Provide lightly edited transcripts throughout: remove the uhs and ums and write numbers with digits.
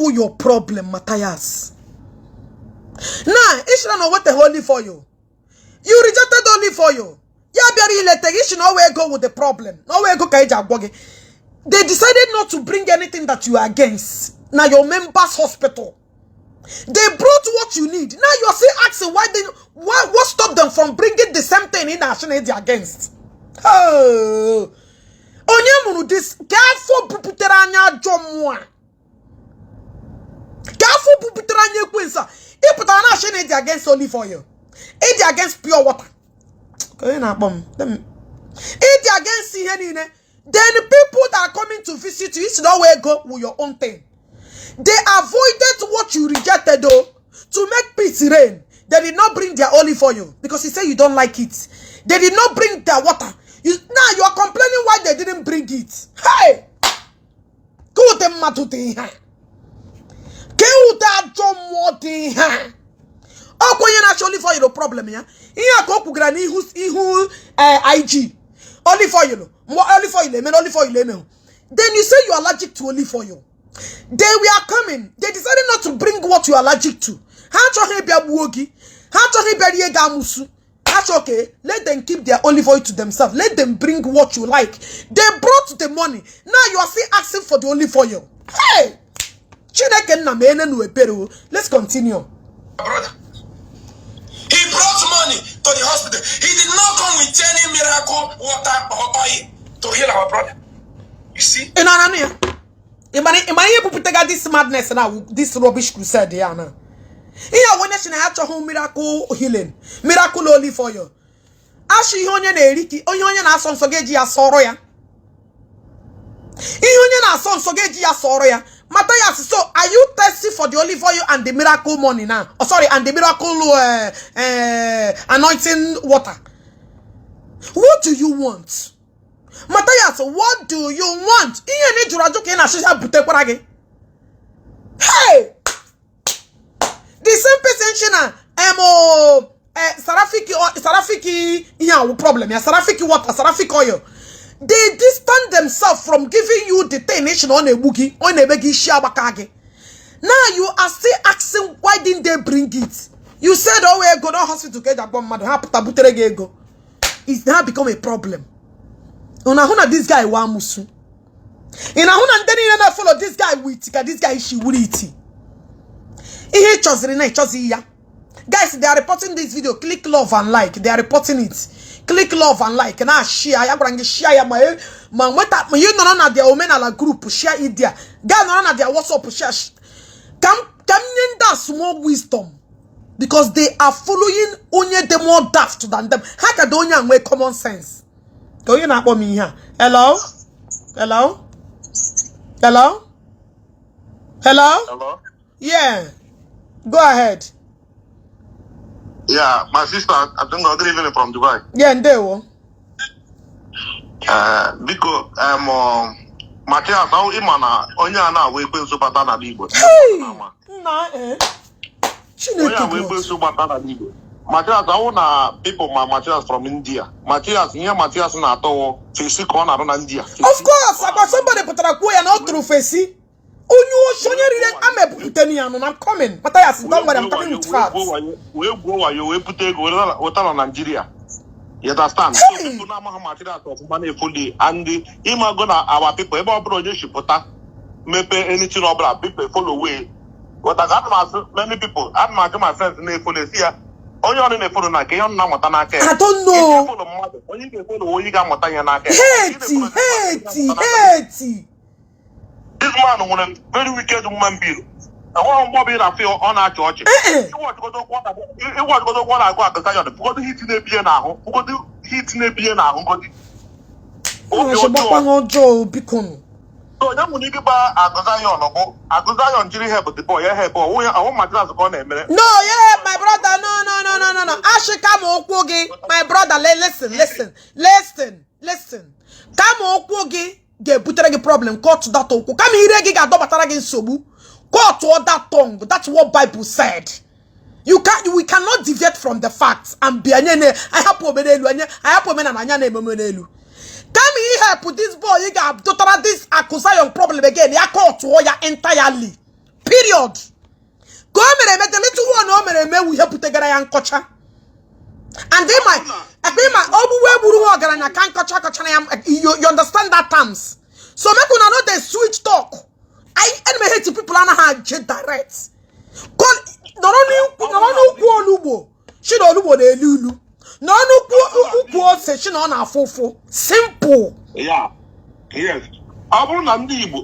who your problem, Mathias. Now, Ishi don't know what the holy for you. You rejected only for you. Yeah, very later. Ishi nowhere go with the problem. Nowhere go kaija agwagi. They decided not to bring anything that you are against. Now your members' hospital. They brought what you need. Now you are still asking what stopped them from bringing the same thing in nationality against. Oh, Onyemunu this careful puputeranya jomwa. Careful puputeranya quinsa. If put an nationality against only for you. It against pure water. It against CNN. Then the people that are coming to visit you, it's nowhere go with your own thing. They avoided what you rejected though to make peace reign. They did not bring their olive oil because he said you don't like it. They did not bring their water. Now you are complaining why they didn't bring it. Hey! Go them matuti ha. Go that jomote ha. Oh, when you actually for your problem ya. Here go kugrani who IG olive oil. More olive oil, olive oil. Then you say you are allergic to olive oil. They were coming. They decided not to bring what you are allergic to. Okay, let them keep their olive oil to themselves. Let them bring what you like. They brought the money. Now you are still asking for the olive oil. Hey! Let's continue. Brother, he brought money to the hospital. He did not come with any miracle water or oil to heal our brother. You see? This madness now, this rubbish crusade here now. Here when you have to miracle healing, miracle only for you. Ashi honye na eriki, onye na aso nsogeji ya soro ya. Onye na aso nsogeji ya soro ya. Mathias, so are you thirsty for the olive oil and the miracle money now? Oh, sorry, and the miracle anointing water. What do you want? Mathias, what do you want? Hey! The same person Sarafiki problem. Sarafiki water, Sarafiki oil. They distance themselves from giving you the thing on a boogie, on a begi shabakage. Now you are still asking why didn't they bring it? You said, oh, we're going to hospital to get a bomb. It's now become a problem. Unahuna this guy wa musu. Inahuna ndeni na follow this guy with this guy Ishi wuriti. Ihe choziri na chozi ya. Guys, they are reporting this video. Click love and like. They are reporting it. Click love and like. Na share. Ya grangi share ya ma weta you no na their Omenala group share it there. Guys no na their WhatsApp share. Come that small wisdom. Because they are following onye them more daft than them. How can onye and common sense? Go you not me here. Hello? Hello? Hello? Hello? Hello? Yeah. Go ahead. Yeah, my sister, I think I'm living from Dubai. Yeah, and there will. Because Mathias, how imana onya na we kwen so bata na Igbo. Hey! Na Onya we kwen so bata na Igbo. Mathias, how na people Mathias from India. Mathias, here Mathias na to face corner na India. Of course, about somebody put a queer not through face. Oh, I'm coming. Mathias, don't worry, I'm coming with facts. We go, you put a water on Nigeria. You understand? So people now have materials of money fully, and ima gonna our people, about project put maybe anything over people follow away. But I got many people, I'm my friends in the police here. Only on the phone, I don't know. I don't know. Hate. This man was a very wicked woman being. I want Bobby to feel on our church. He was going to go because he's in a beer now. Because he's in a beer now. So, young Nicky Bar, Aguzayon, Jilly help the boy. I want my glass of name. No, yeah, my brother. No. Ashikam Okwogi, my brother. Listen. Come Okwogi. Get buteregi problem. Cut that tongue. Come here, get a dobataragi sobu. Cut all that tongue. That's what Bible said. We cannot deviate from the facts. And be I have Omenelu. I have Omenelu. Come here, put this boy. You got this accusation problem again. You caught to entirely. Period. Go mere me the little one o mere me we help putegara ya nkocha. And then my obuwe buru ogaranya kan kocha na you understand that terms. So make una know the switch talk. I enemy hate people and ha direct. Call no olugbo. She no olugbo na elulu. No ukwu ose she no na afofo. Simple. Yeah. Yes. Ọ bụrụ na ndị Igbo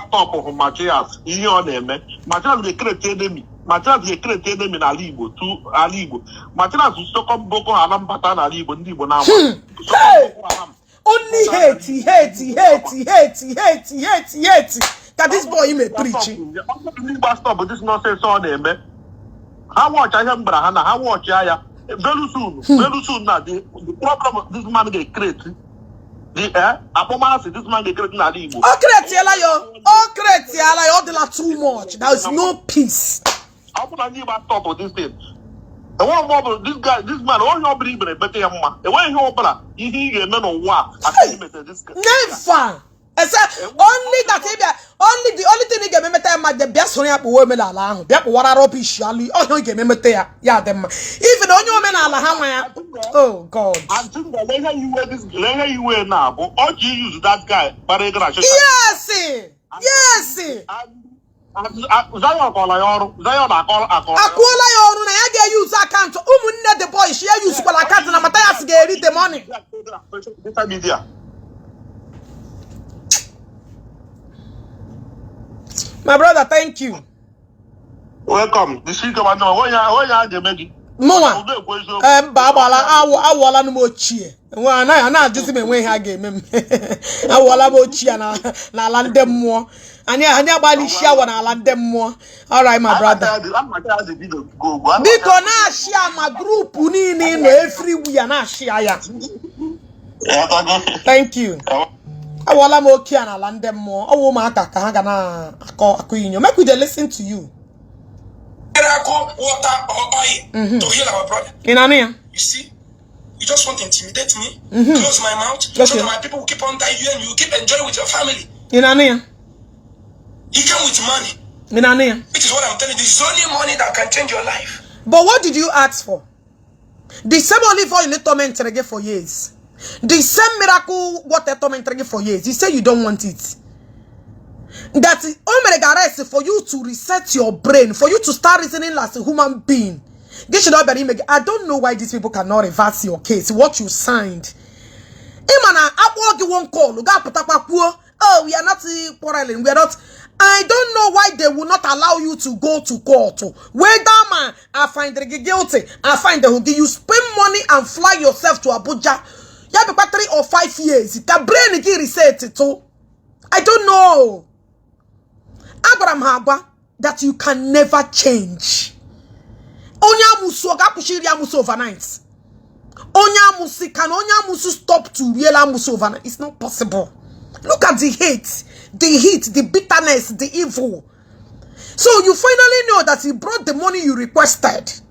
stop of Mathias ihe ọ na-eme Mathias ga-ekrete enemy n'ala Igbo to ala Igbo Mathias sokọ Boko Haram bata n'ala Igbo ndị Igbo na-ama only hate that this boy may preach ndị Igbo stop this nonsense ọ na-eme ha watch ihe mbara ha na ha watch ya very soon na the problem this man ga-create this man they create n'ala Igbo. All too much. There is no peace. How could I stop with this thing? And one more, this man, all your better man. And when he a man of war, never. I said only that only the only thing he get me tell the best one up Omenala. That what are rubbish. Oh, you get me tell yeah them. Even on your Omenala, oh God. I think the later you wear now, but all you use that guy. Yes. Zion call Akola yoru na ya ga use account. Umunne the boy she use account na Mathias ga read the money. My brother, thank you. Welcome. The speaker was no. When you make Moa. Babala, awala no mochie. Na just me when ha game. Awala mochie na lande mo. Anya bali share na lande mo. All right, my brother. Because na share my group ni no everywhere na share ya. Thank you. Awala mo kia na lande mo. Owo ma aka ka ha ga na akọ make we dey listen to you. Water or oil to heal our brother. You see, you just want to intimidate me, close my mouth, so that my people will keep on dying you and you keep enjoying with your family. He came with money. Which is what I'm telling you. This is only money that can change your life. But what did you ask for? The same olive oil torment for years. The same miracle water torment for years. You say you don't want it. That is for you to reset your brain, for you to start reasoning as a human being. This should not be. I don't know why these people cannot reverse your case, what you signed. Oh, we are not quarreling. We are not. I don't know why they will not allow you to go to court. Whether man, I find the guilty, I find the hoodie. You spend money and fly yourself to Abuja. You have 3 or 5 years. The brain is reset it too. I don't know. Abraham Haba, that you can never change. Onya musu oga pushiri amusu overnight. Onya musi can onya musu stop to real amusu overnight. It's not possible. Look at the hate, the heat, the bitterness, the evil. So you finally know that he brought the money you requested.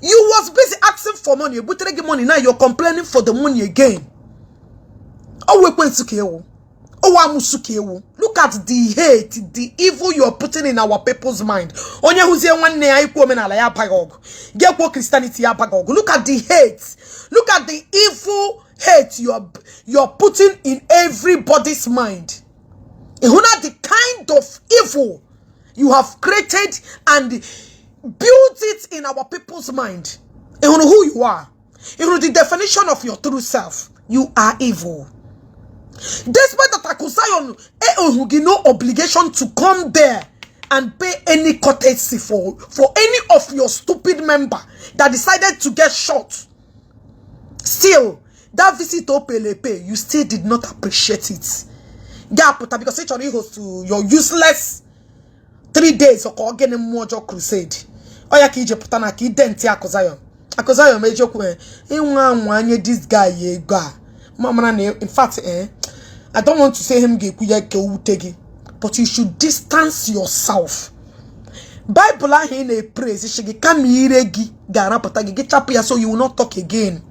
You was busy asking for money. You put money now. You're complaining for the money again. Oh, we went to look at the hate, the evil you are putting in our people's mind. Onye huzie nwanne ya ikwu omenala ya bagog. Gekwo Christianity ya bagog. Look at the hate. Look at the evil hate you're putting in everybody's mind. Ihuna the kind of evil you have created and built it in our people's mind. Ihuna who you are. Ihuna the definition of your true self. You are evil. Despite that Akusayon no obligation to come there and pay any courtesy for any of your stupid member that decided to get shot. Still, that visit to Pelepe, you still did not appreciate it. Because it's host to your useless 3 days of getting mojo crusade. Oya ki je putana ki denti Akusayon. Akusayon mejo kwe. This guy ye ga. In fact, I don't want to say him but you should distance yourself. Bible in a praise so you will not talk again.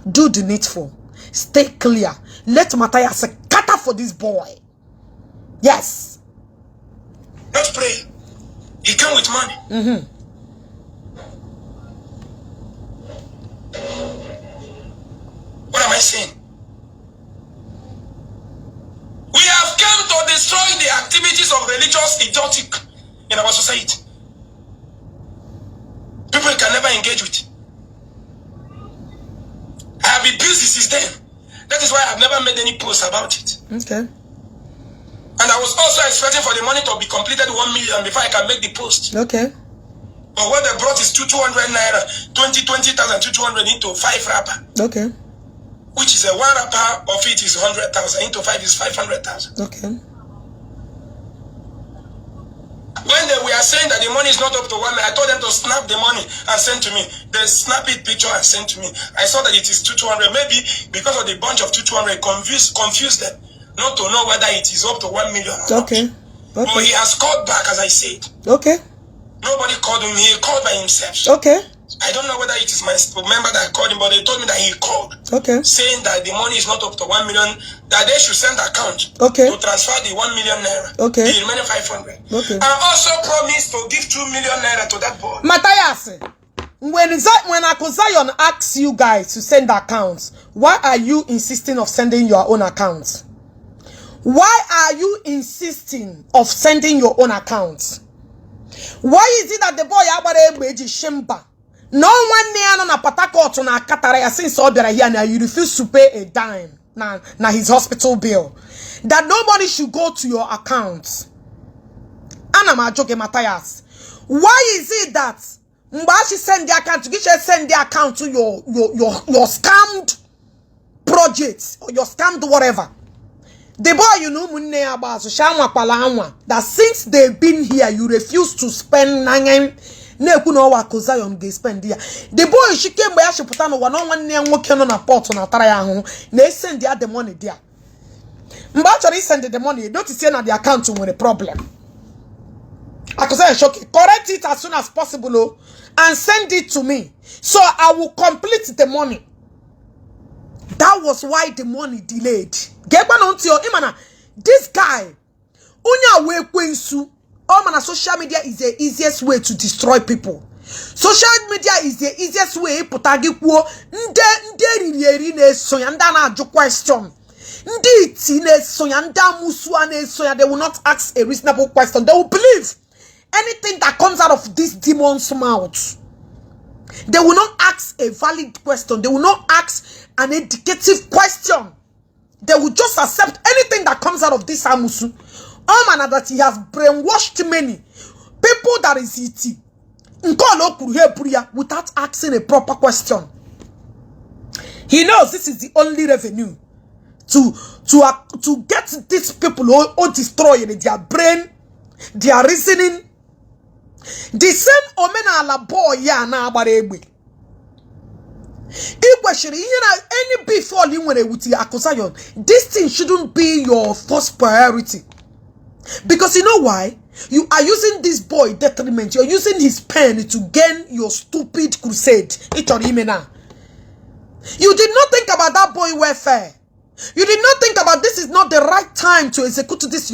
Do the needful. Stay clear. Let Mathias scatter for this boy. Yes. Not just pray. He came with money. What am I saying? We have come to destroy the activities of religious idiotic in our society. People you can never engage with. I have been busy since then. That is why I've never made any posts about it. Okay. And I was also expecting for the money to be completed 1 million before I can make the post. Okay. But what they brought is 200 naira, 20,000, 200 into 5 wrapper. Okay. Which is a 1 wrapper of it is 100,000, into 5 is 500,000. Okay. When they were saying that the money is not up to 1 million, I told them to snap the money and send to me. They snap it picture and send to me. I saw that it is 200. Maybe because of the bunch of 200 confused them not to know whether it is up to 1 million or okay. not. Okay. But he has called back, as I said. Okay. Nobody called him. He called by himself. Okay. I don't know whether it is my member that called him, but they told me that he called. Okay. Saying that the money is not up to 1 million, that they should send account. Okay. To transfer the 1 million naira. Okay. The remaining 500. Okay. And also promised to give 2 million naira to that boy. Mathias, when Zion asks you guys to send accounts, why are you insisting of sending your own accounts? Why are you insisting of sending your own accounts? Why is it that the boy Abare Shimba? No one near na Patakot na Attire since Obera here now you refuse to pay a dime na his hospital bill. That nobody should go to your account. Anama joke Mathias. Why is it that Mbashi send the account to send the account to your scammed projects or your scammed whatever? The boy you know munne abaso shanwa palaanwa that since they've been here you refuse to spend nangen neku no wa Zion ge spend here. The boy she came by she put on one nwoke no na port na Attire ahụ na send the money there. Mba actually send the money don't see na the account with a problem. Zion shock correct it as soon as possible and send it to me so I will complete the money. That was why the money delayed. This guy, social media is the easiest way to destroy people. Social media is the easiest way they will not ask a reasonable question. They will believe anything that comes out of this demon's mouth. They will not ask a valid question. They will not ask an educative question. They will just accept anything that comes out of this Amusu. Omenala that he has brainwashed many people that is it without asking a proper question. He knows this is the only revenue to get these people all destroyed their brain, their reasoning. The same Omenala boy ya na abaregbe. Any beef falling with your Zion, this thing shouldn't be your first priority. Because you know why? You are using this boy detriment. You're using his pen to gain your stupid crusade. You did not think about that boy welfare. You did not think about this is not the right time to execute this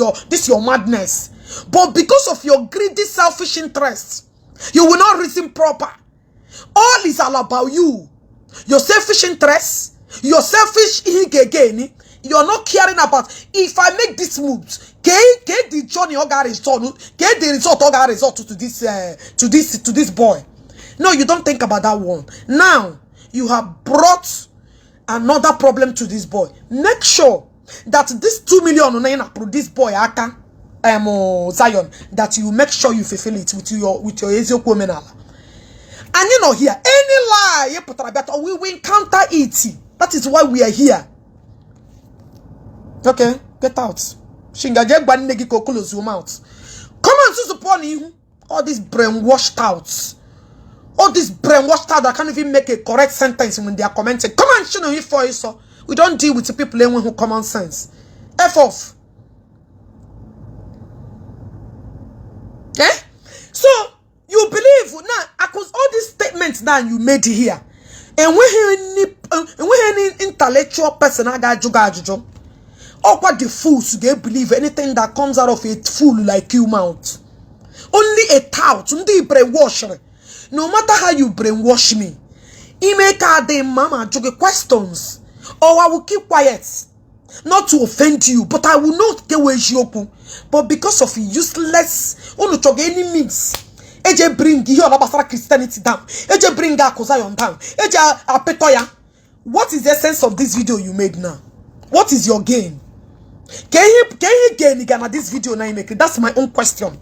your madness. But because of your greedy, selfish interests, you will not reason proper. All is all about you. Your selfish interests, your selfish again. You're not caring about if I make this moves. Get the journey or result. Get the result to this boy. No, you don't think about that one. Now you have brought another problem to this boy. Make sure that this 2 million on this boy Aka Zion, that you make sure you fulfill it with your Ezeaku Omenala. And you know here, any lie we will counter it. That is why we are here. Okay, get out. Shingaje gbanegi kokolo zoom out. Come on to support you. All these brainwashed outs. All these brainwashed out that can't even make a correct sentence when they are commenting. Come on, shouldn't you for so we don't deal with the people who common sense. F off. Eh? So you believe now, because all these statements that you made here, and when any intellectual person or what the fools they believe anything that comes out of a fool like you mouth. Only a tout. Ndi brainwash. No matter how you brainwash me, you make a mama joke questions, or I will keep quiet. Not to offend you, but I will not get away Ejiofor. But because of useless, any means, Eje bring your Labasara Christianity down. Eje bring Akosayon down. Eje Apetoya. What is the essence of this video you made now? What is your gain? Can you gain again this video now you make it? That's my own question.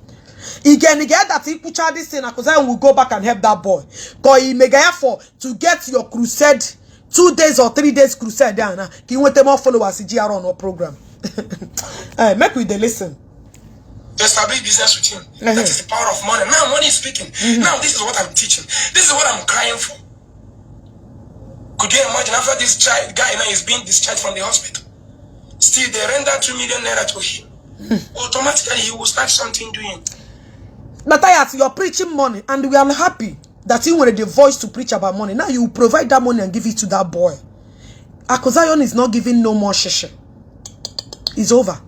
Again, that he put this thing because I will go back and help that boy. Because he make effort to get your crusade 2 days or 3 days crusade there. He want more followers in GR on our program. Make we the listen. To establish business with him. That is the power of money. Now money is speaking. Now this is what I'm teaching. This is what I'm crying for. Could you imagine after this guy now is being discharged from the hospital? Still they render 2 million naira to him. Automatically he will start something doing. Mathias, you're preaching money, and we are happy that you wanted the voice to preach about money. Now you provide that money and give it to that boy. Akosayon is not giving no more sheshe. It's over.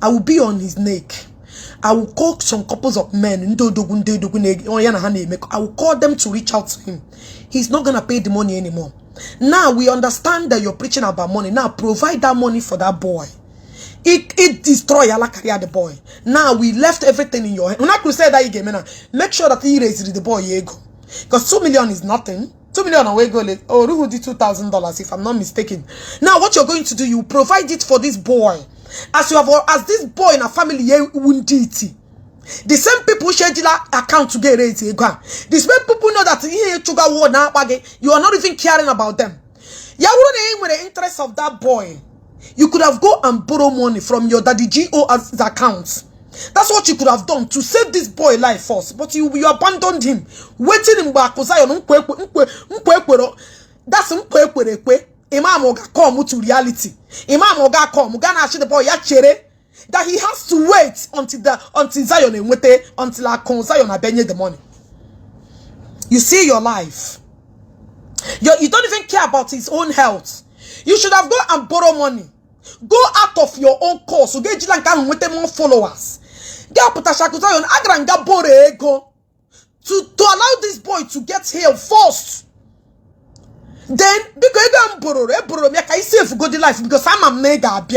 I will be on his neck. I will call some couples of men. I will call them to reach out to him. He's not gonna pay the money anymore. Now we understand that you're preaching about money. Now provide that money for that boy. It destroy Allah career the boy. Now we left everything in your hand. When I could say that again, make sure that he raises the boy ego. Because 2 million is nothing. 2 million away go late. Oh, who did $2,000 if I'm not mistaken. Now what you're going to do, you provide it for this boy. As you have as this boy in a family the same people share account to get raised. The same people know that you are not even caring about them. With the interest of that boy. You could have go and borrow money from your daddy GO's account. That's what you could have done to save this boy life first. But you abandoned him. Waiting in back. That's Imam Oga come to reality. Imam Oga come. Gana ashi the boy yachere. That he has to wait until Zion until Zion abenye the money. You see your life. You don't even care about his own health. You should have gone and borrow money. Go out of your own course. So get more followers. To allow this boy to get healed first. Then because I'm mega.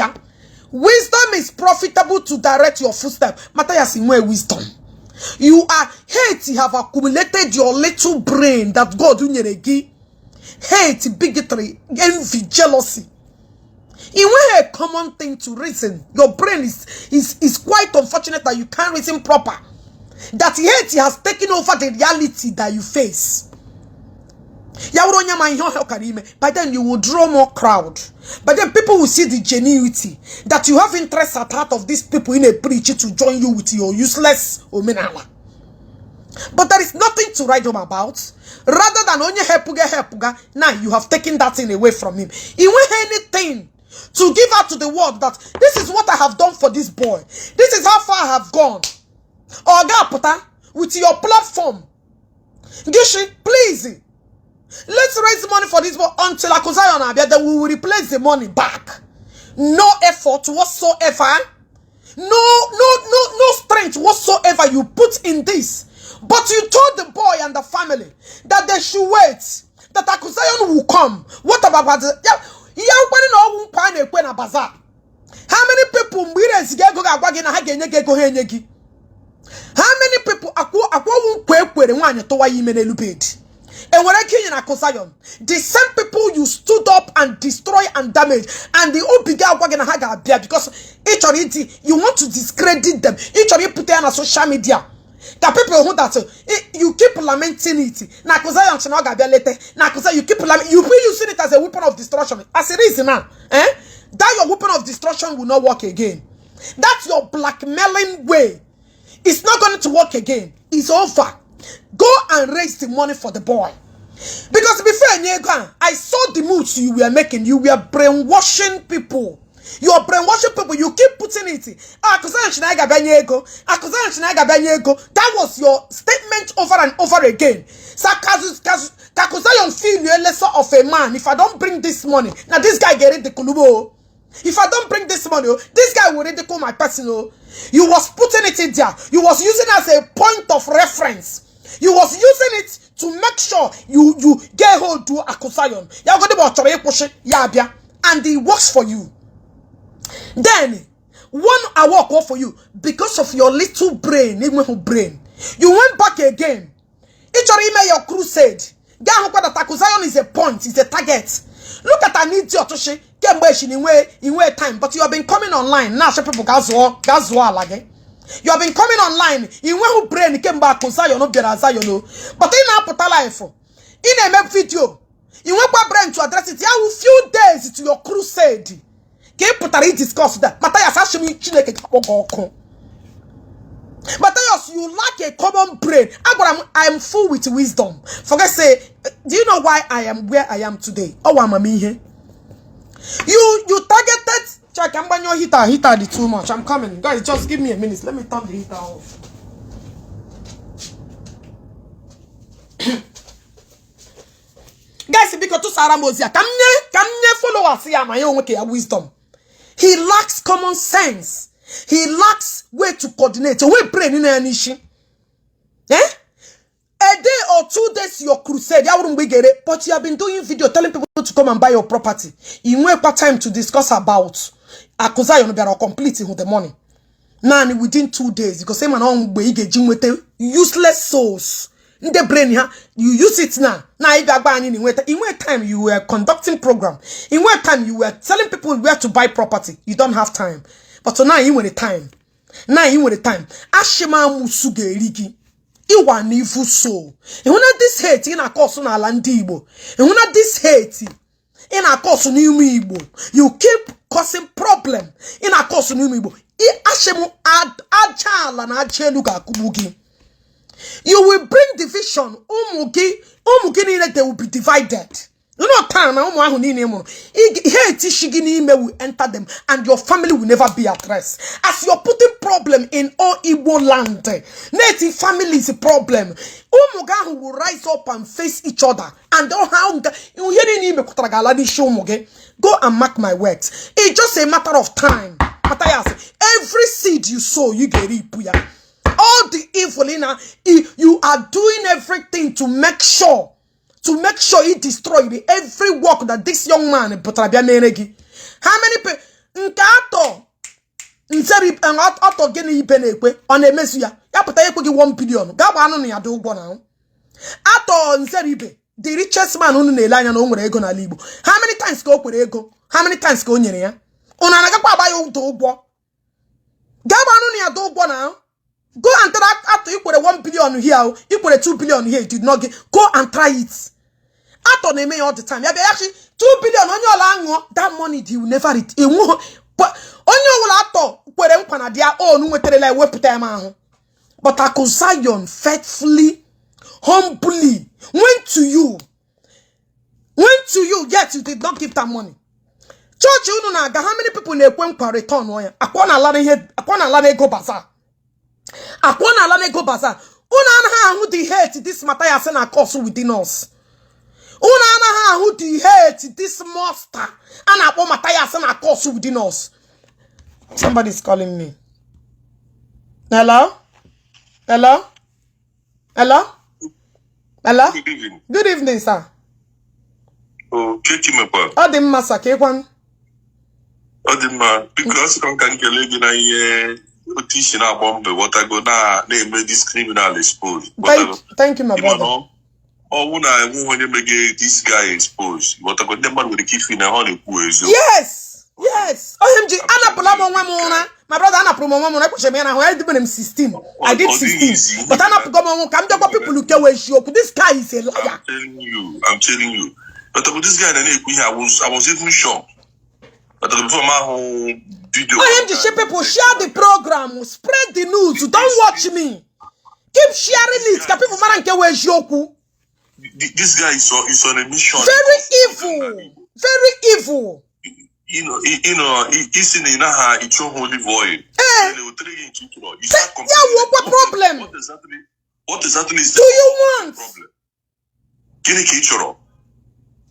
Wisdom is profitable to direct your footsteps. Mathias in where wisdom. You are hate. You have accumulated your little brain that God give. Hate, bigotry, envy, jealousy. It will a common thing to reason. Your brain is quite unfortunate that you can't reason proper. That hate has taken over the reality that you face. By then you will draw more crowd. But then people will see the genuinity that you have interest at heart of these people in a preacher to join you with your useless Omenala. But there is nothing to write home about. Rather than only hepuga, now you have taken that thing away from him. He won't anything to give out to the world that this is what I have done for this boy. This is how far I have gone. Oga Pota, with your platform. Gishi, please. Let's raise money for this boy until Akosayon Abia, then we will replace the money back. No effort whatsoever. No strength whatsoever you put in this. But you told the boy and the family that they should wait. That Akosayon will come. What about that? How many people how many people and when I came in Akosayon, the same people you stood up and destroy and damage, and the Obiga Wagen because each of it you want to discredit them. Each of you put them on social media. The people who that you keep lamenting it. Nakosayon Chinoga later. Nakosayon you keep lamenting. You be using it as a weapon of destruction. As it is now, that your weapon of destruction will not work again. That's your blackmailing way. It's not going to work again. It's over. Go and raise the money for the boy. Because before I saw the moves you were making. You were brainwashing people. You are brainwashing people. You keep putting it. That was your statement over and over again. Kakosayon feel you're lesser of a man if I don't bring this money. Now this guy getting the kulubo. If I don't bring this money, this guy will ridicule my personal. You was putting it in there. You was using it as a point of reference. You was using it to make sure you get hold to Akusayon. And it works for you. Then, I work for you because of your little brain. You went back again. It's your crusade. Akusayon is a point, it's a target. Look at an idiot in way time, but you have been coming online. Now people you have been coming online. In who brain came back but in our life, in a map video, you want brain to address it. You have a few days to your crusade. Can put a discuss that Mathias actually Mathias, you lack a common brain. I'm full with wisdom. Forget say, do you know why I am where I am today? Oh, I'm a me here. You targeted. Check, I'm going your heater the too much. I'm coming. Guys, just give me a minute. Let me turn the heater off. Guys, because to Sarah Mozia, come follow us here, my own wisdom. He lacks common sense. He lacks way to coordinate. So we pray in an issue. Eh? A day or 2 days your crusade, you wouldn't get it. But you have been doing video telling people to come and buy your property. You won't have time to discuss about Akusayon be completing with the money. Now within 2 days, because same man on we get with useless souls. In the brain here, you use it now. Now in what time you were conducting program. In what time you were telling people where to buy property. You don't have time. But so now you want the time. Now you want the time. Ashima musuge riki. Iwa nifu so. And when this hate in a course on Ndi Igbo. And when this hate in a course on Igbo, you keep causing problem in a course on Igbo. Ashemu adjala na acheluga kubugi. You will bring division. Umugi they will be divided. You know, time hate will enter them, and your family will never be at rest. As you're putting problem in all Igbo land, native family is a problem. Umuga will rise up and face each other, and go and mark my words. It's just a matter of time. Mathias, every seed you sow, you get it. All the evil in you are doing everything to make sure he destroyed every work that this young man put. How many people? Nkato geni ipenekwe on a mesuya. Ya put 1 billion. Gabano ni ado now. Ato nzeribe the richest man unu na elanya no nwere ego na Igbo. How many times go kwere ego? How many times go nyere ya? Una na gakwa ba yo do ugbo. Gabano ni ado ugbo now. Go and try after you put 1 billion here, you put 2 billion here, you did not get. Go and try it. After they all the time. Actually 2 billion on your language, that money you will never read. But on your lato, but Akusayon faithfully, humbly went to you, yet you did not give that money. Church, you know, how many people in the return? Akwana lane go bazaar. Akwana lane go bazaar. Una who the hate this Mathias and a course within us. Una who the hate this monster and a Mathias and a course within us. Somebody's calling me. Hello? Hello? Hello? Hello? Good evening. Good evening, sir. Oh, Chechimepa. Odimma, sir. Kekwan. Odimma, because I can get you na teaching about what I go na name this criminal exposed. Thank you, my brother. Oh, when you make this guy exposed, what I got the man with the key in a honey poison. Yes, yes. OMG, Anna Pulamo Mamona, my brother Anna Pulamo, I push him, I did him 16. I did 16. But Anna Pulamo, come to people look away. This guy is a liar. I'm telling you. But with this guy, I was even shocked. But before my whole video. OMG, people share the program, spread the news. Don't watch me. Keep sharing it. People man can wear Ejiofor. This guy is on a mission. Very evil. Very evil. You know, he's in it's your holy void. Yeah, what problem? What exactly is do you want? Problem? Kini kichoro.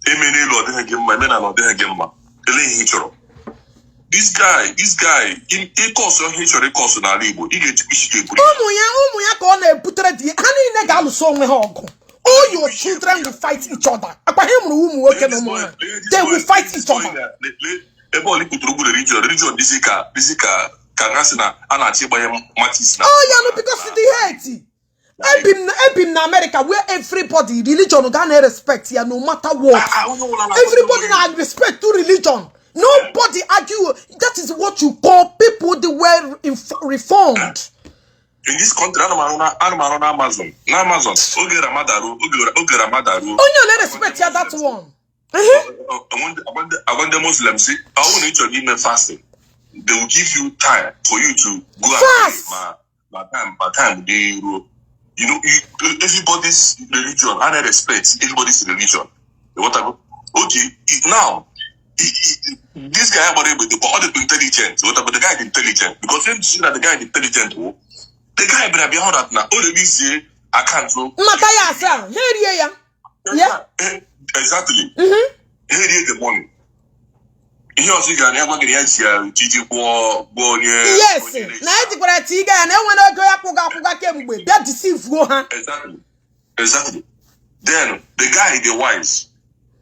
Emene lo de hagem ma mena lo de hagem ma. Ele hichoro. This guy, he calls on his or calls on Ala Igbo. He gets Ishi. Umuya kona putre di. Hani nega aluso nwe hogo. All your children will fight each other. They will fight each other. Oh yeah, no, because of the hate. Ebim na America where everybody religion gonna respect ya no matter what. Everybody na respect to religion. Nobody argue. That is what you call people they were reformed. In this country, I'm on Amazon. Oge Ramadaru. Oh, no, let respect ya that one. I want the Muslims say, I want you to give me fasting. They will give you time for you to go fast. My time. You know, everybody's religion, and I respect everybody's religion. What I go? Okay, now this guy about all the intelligent. What about the guy intelligent? Because when you see that the guy intelligent, the guy be behind that now. All the say I can't do. Mathias, yeah. Exactly. Here the money. He also got never get here. Gigi Bo. Yes. Now it's for a tiger, and then when I go up, that deceive go, huh? Exactly. Then the guy, the wise,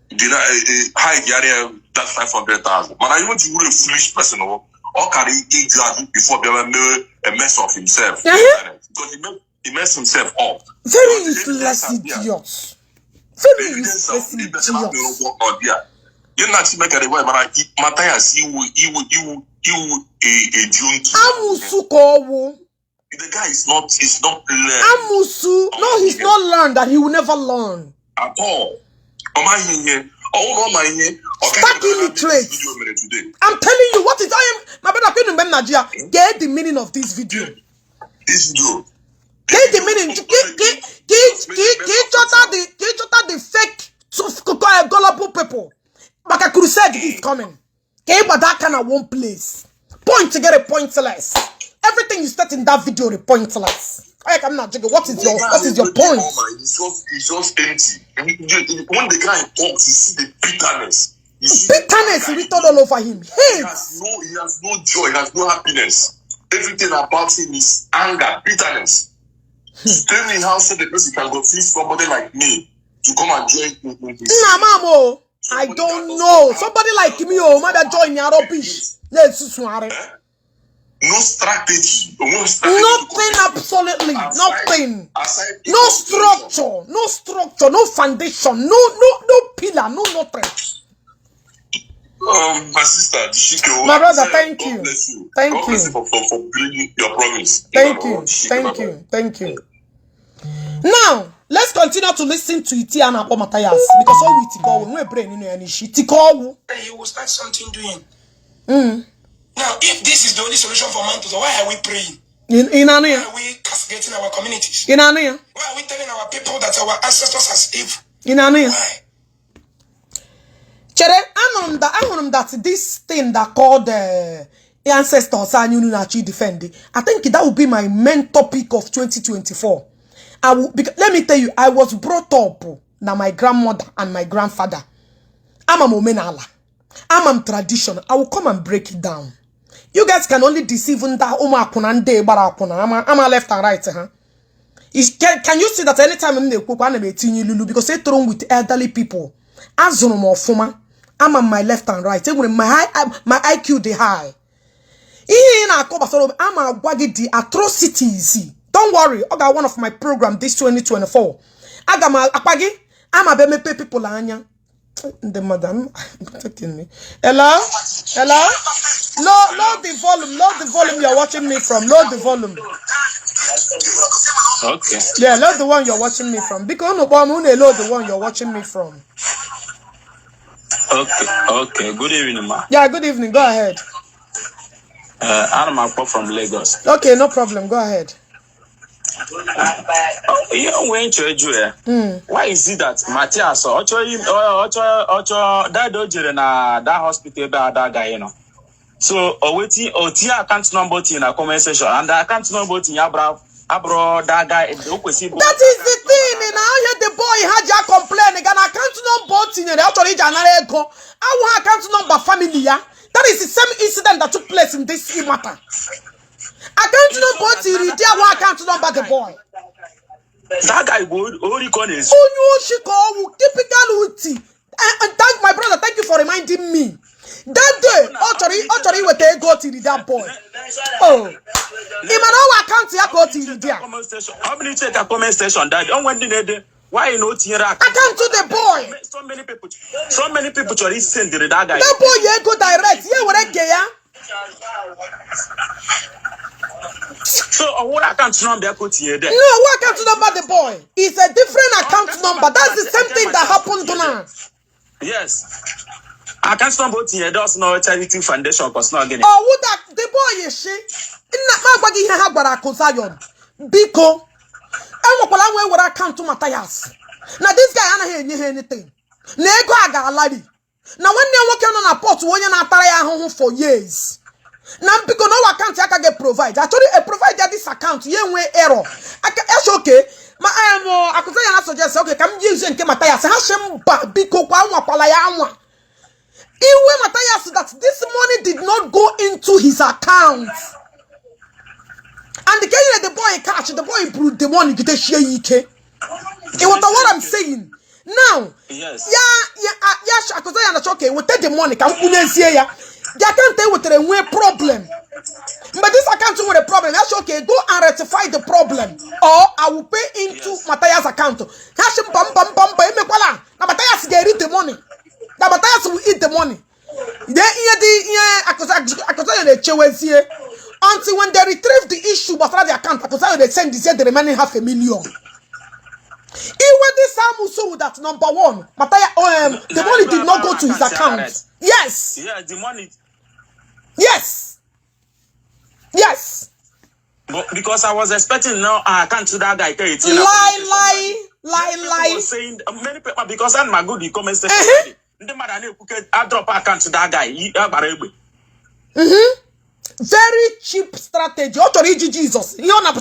did high area that 500,000. But I want to be a foolish person or carry Ezeaku before they made a mess of himself. Because he messed himself up. Very useless idiot. Very useless idiot. You're not make a way, but Mathias, you a June. Amusu. The guy is not learned. Amusu. No, he's not learned, and he will never learn. At all. Stark illiterate. I'm telling you, what is I am. My brother, couldn't remember Nigeria. Get the meaning of this video. Get the meaning. Get the fake gullible people. But a crusade is coming. Okay, but that kind of one place. Point to get a pointless. Everything you start in that video is pointless. I'm not joking. What is your point? It's just empty. When the guy talks, you see the bitterness. Bitterness written all over him. Hate. He has no joy. He has no happiness. Everything about him is anger, bitterness. Tell me how so the person can go see somebody like me to come and join me. Nah, mamo. I don't know. Somebody like me, maybe join your rubbish. No strategy. Nothing, absolutely. Nothing. No structure. No foundation. No pillar. No nothing. My sister, my brother, thank you. Thank you for bringing your promise. Thank you. Now, let's continue to listen to Iti and Mathias because all we tiko when we brain in any shit tiko. He will start something doing. Now, if this is the only solution for man to the, why are we praying? Why are we castigating our communities? Why are we telling our people that our ancestors are evil? Why? Chere, I that this thing that called ancestors and you actually defend. I think that will be my main topic of 2024. Let me tell you, I was brought up now my grandmother and my grandfather. I'm a Omenala. I'm a tradition. I will come and break it down. You guys can only deceive that I'm a left and right. Can you see that anytime I'm Lulu because they thrown with elderly people? I'm on my left and right. My IQ they high. I'm a the atrocities. Don't worry, I got one of my program this 2024. I got my I'm a BMP people anya. The madam protecting me. Hello? Load the volume you're watching me from. Load the volume. Okay. Yeah, load the one you're watching me from. Because no load the one you're watching me from. Okay. Good evening, ma. Yeah, good evening. Go ahead. I'm from Lagos. Okay, no problem. Go ahead. Why is it that Mathias that hospital that guy, you know? So waiting account number in a comment section and the account number in abro that guy. That is the thing. Now the boy had your complaint. An account number in the actually I want account number family. That is the same incident that took place in this matter. Account number to read what account number the boy. That guy would is typical Uti. And thank my brother, thank you for reminding me. That day, Otori with a go to that boy. Oh, Imano account ya go to the how many check a comment station that don't want the why not here? I can't to the boy. So many people to listen to that guy. That boy you go direct. Yeah, what I get. So what account number put here then? No, what account number the boy? It's a different account number. That's the same thing that happened to now. Yes. Account number here does no charity foundation cause not getting. Oh, what that the boy is she? In that bagi ha gbara kosayon. Biko. I want to where account to Mathias. Now this guy ana hear anything. Na ego aga alari. Now when they working on a pot when you na Attire for years. Now because no account you can get provide. Actually, a provider this account you error. It's okay. I could say I suggest okay. Come use and Mathias. Hashem biko kwa nwa pala ya nwa. Iwe Mathias that this money did not go into his account. And the boy catch the boy brought the money get share ike. It was what I'm saying. Now, yes. Yeah, I could say I'm okay. We take the money. Can we see ya? The account with a problem. But this account with a problem. That's okay. Go and rectify the problem. Or I will pay into Mathias' account. Now Mathias they read the money. Now Mathias will eat the money. I could say the chewes here. Until when they retrieve the issue but the account, I could say they send the remaining 500,000. Even this Samuel that number one, Mathias, the money did not go to his account. Yes. Yeah, the money. Yes. Yes. But because I was expecting now, I can't do that guy. Lie. Saying many people because I'm my good comment section. The man I drop account to that guy. Very cheap strategy. Authority Jesus. You know,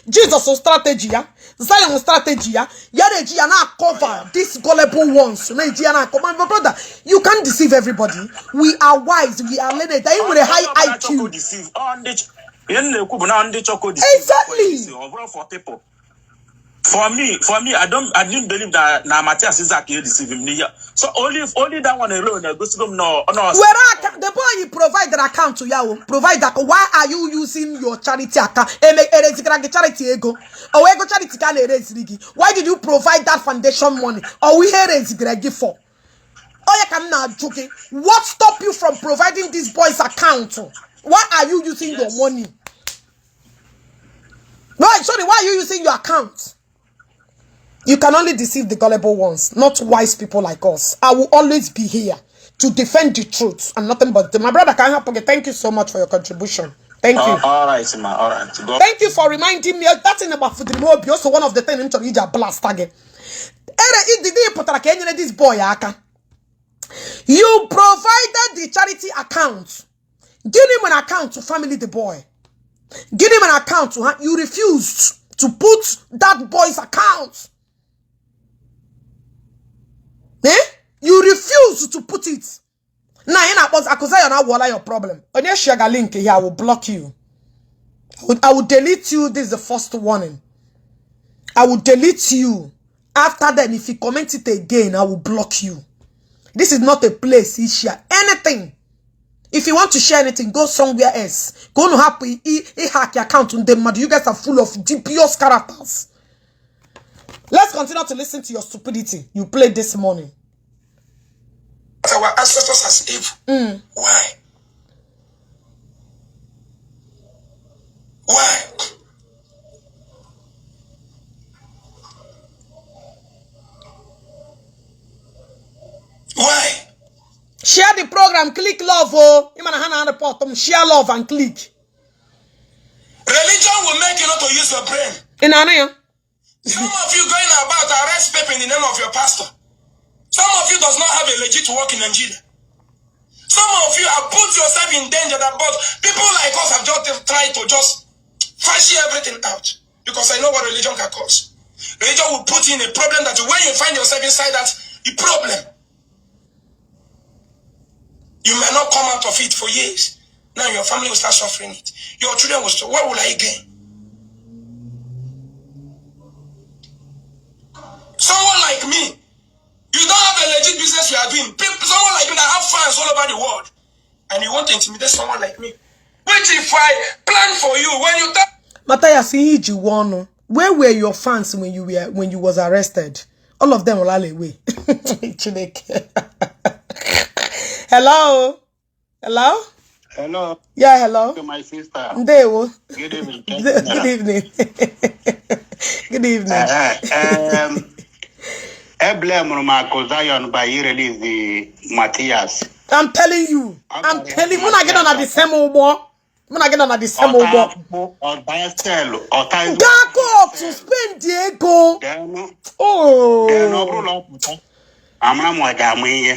Jesus strategy. Zion strategy. Yareji na cover these gullible ones. Nigeria command, my brother. You can't deceive everybody. We are wise. We are learned. They with a high IQ. Exactly. For people. For me, I didn't believe that now Mathias is actually deceiving me. So only that one alone. No. Where the boy you provide the account to you, provide that. Why are you using your charity account? Charity ego. Or ego charity can erase rigi. Why did you provide that foundation money? Or we erase give for? Oh, you can now joking. What stop you from providing this boy's account? Why are you using your money? No, sorry. Why are you using your account? You can only deceive the gullible ones, not wise people like us. I will always be here to defend the truth and nothing but my brother can help. Okay, thank you so much for your contribution. Thank you. All right, ma. All right. Go. Thank you for reminding me. That's in about the movie. Also, one of the things into the blast again. This boy, you provided the charity account. Give him an account to family the boy. Give him an account to you refused to put that boy's account. You refuse to put it. Now, I could say your problem. On your share link here, I will block you. I will delete you. This is the first warning. I will delete you. After that, if you comment it again, I will block you. This is not a place you share anything. If you want to share anything, go somewhere else. Go to happy hack your account on them. You guys are full of dubious characters. Let's continue to listen to your stupidity you played this morning. Our ancestors as evil. Why? Why? Why? Share the program, click love, oh. You man report share love and click. Religion will make you not to use your brain. In Ania. Some of you going about arrest people in the name of your pastor. Some of you does not have a legit work in Nigeria. Some of you have put yourself in danger that but people like us have just tried to just fashion everything out. Because I know what religion can cause. Religion will put you in a problem that when you find yourself inside that, a problem. You may not come out of it for years. Now your family will start suffering it. Your children will start. What will I gain? Someone like me, you don't have a legit business you are doing. Someone like me that have fans all over the world, and you want to intimidate someone like me. Which if I plan for you when you Mathias, where were your fans when you was arrested? All of them were all away. Hello? Hello? Hello. Yeah, hello. To my sister. Good evening. Good evening. Good evening. I blame Marco Zion by he release the Mathias. I'm telling you. I'm telling you. When I get on the same obo. When I get on the same obo. Or by style. Or time. Go to spend Diego. Oh.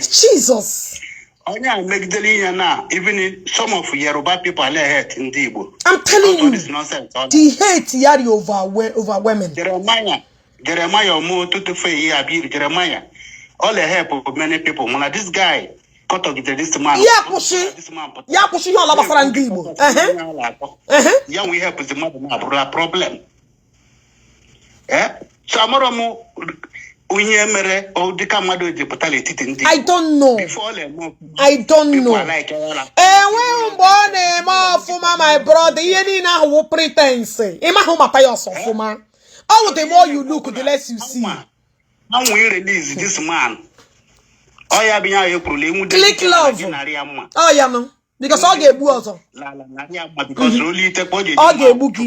Jesus. Even in some of Yoruba people are hate in Ndi Igbo. I'm telling you. This nonsense. The hate yari over women. Jeremiah more to say Jeremiah. All the help of many people. When this guy cut off this man. Yeah, pushing all about Ndi Igbo. Yeah, we help the mother problem. So Amoromo. I don't know. I don't know. My brother, you pretense. Oh, the more you look, the less you see. Now we release this man. Click love. Oh, yeah, no. Because all get also. Because really take body. All get boogie.